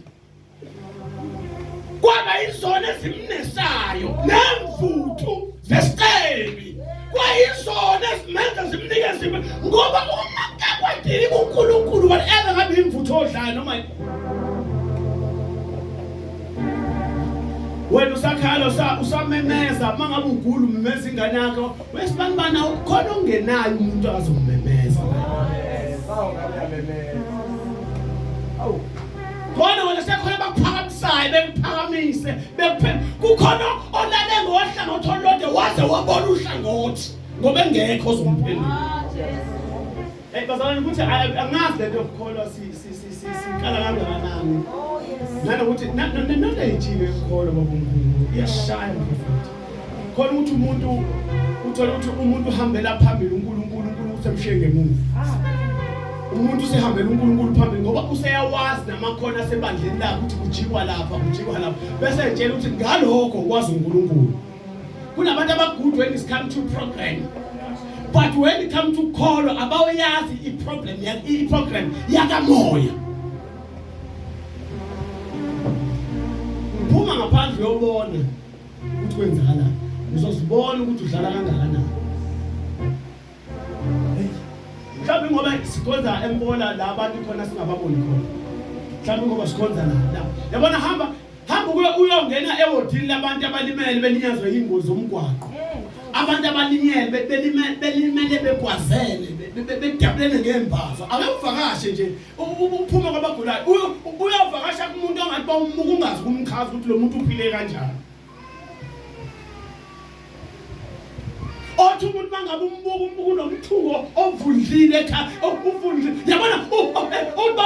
kwaba izona ezimnesayo nemvuthu zesicebi, kwayizona ezimenza zimnikeze ngoba uma kekwadili kuNkulunkulu whatever ngabe imvuthu odlayo noma wena usakhala usamemeza, uma ngabe ugula umemeza ingane yakho wesibanibana, ukhona ongenayo umuntu akazomemeza. Khona wena sekhona bakuphakamisayo, bekuphakamise, bekuphe. Kukhona olale ngohlangothi olulodwa waze wabona uhlangothi ngoba engekho ozomphendula. Hey bazalwane, ukuthi angazi lento yokukholwa siqala kangakanani. Oh yes. Nanokuthi knowledge yokukholwa babomkhulu iyashaya mprofeti. Khona ukuthi umuntu uthola ukuthi umuntu uhambela phambili uNkulunkulu, uNkulunkulu usemshiye ngemuva. Umuntu usehambela uNkulunkulu phambili ngoba useyawazi namakhono asebandleni lakhe ukuthi kujikwa lapha, kujikwa lapha. Bese etshela ukuthi ngalokho ukwazi uNkulunkulu. Kunabantu abagood when it come to program. But when it come to call abayazi i-problem ya i-program yakamoya. Phuma ngaphandle uyobona ukuthi kwenzakalani. Uzozibona ukuthi udlala kangakanani. Mhlawumbe ngoba sikhonza embola la abantu khona singababoni khona. Mhlawumbe ngoba sikhonza la. Yabona hamba hamba uyongena ewodini labantu abalimele belinyazwe ingozi zomgwaqo. Abantu abalinyele belimele begwazele. Bedabulene ngembava. Ake uvakashe nje uphuma kwabagulayo. Uyavakasha kumuntu ongathi bawumuka ungazi kumchaza ukuthi lo muntu uphile kanjani. Othi umuntu mangabe umbuka umbuka unomthungo ovundlile ekhaya, uvundlile. Yabona uba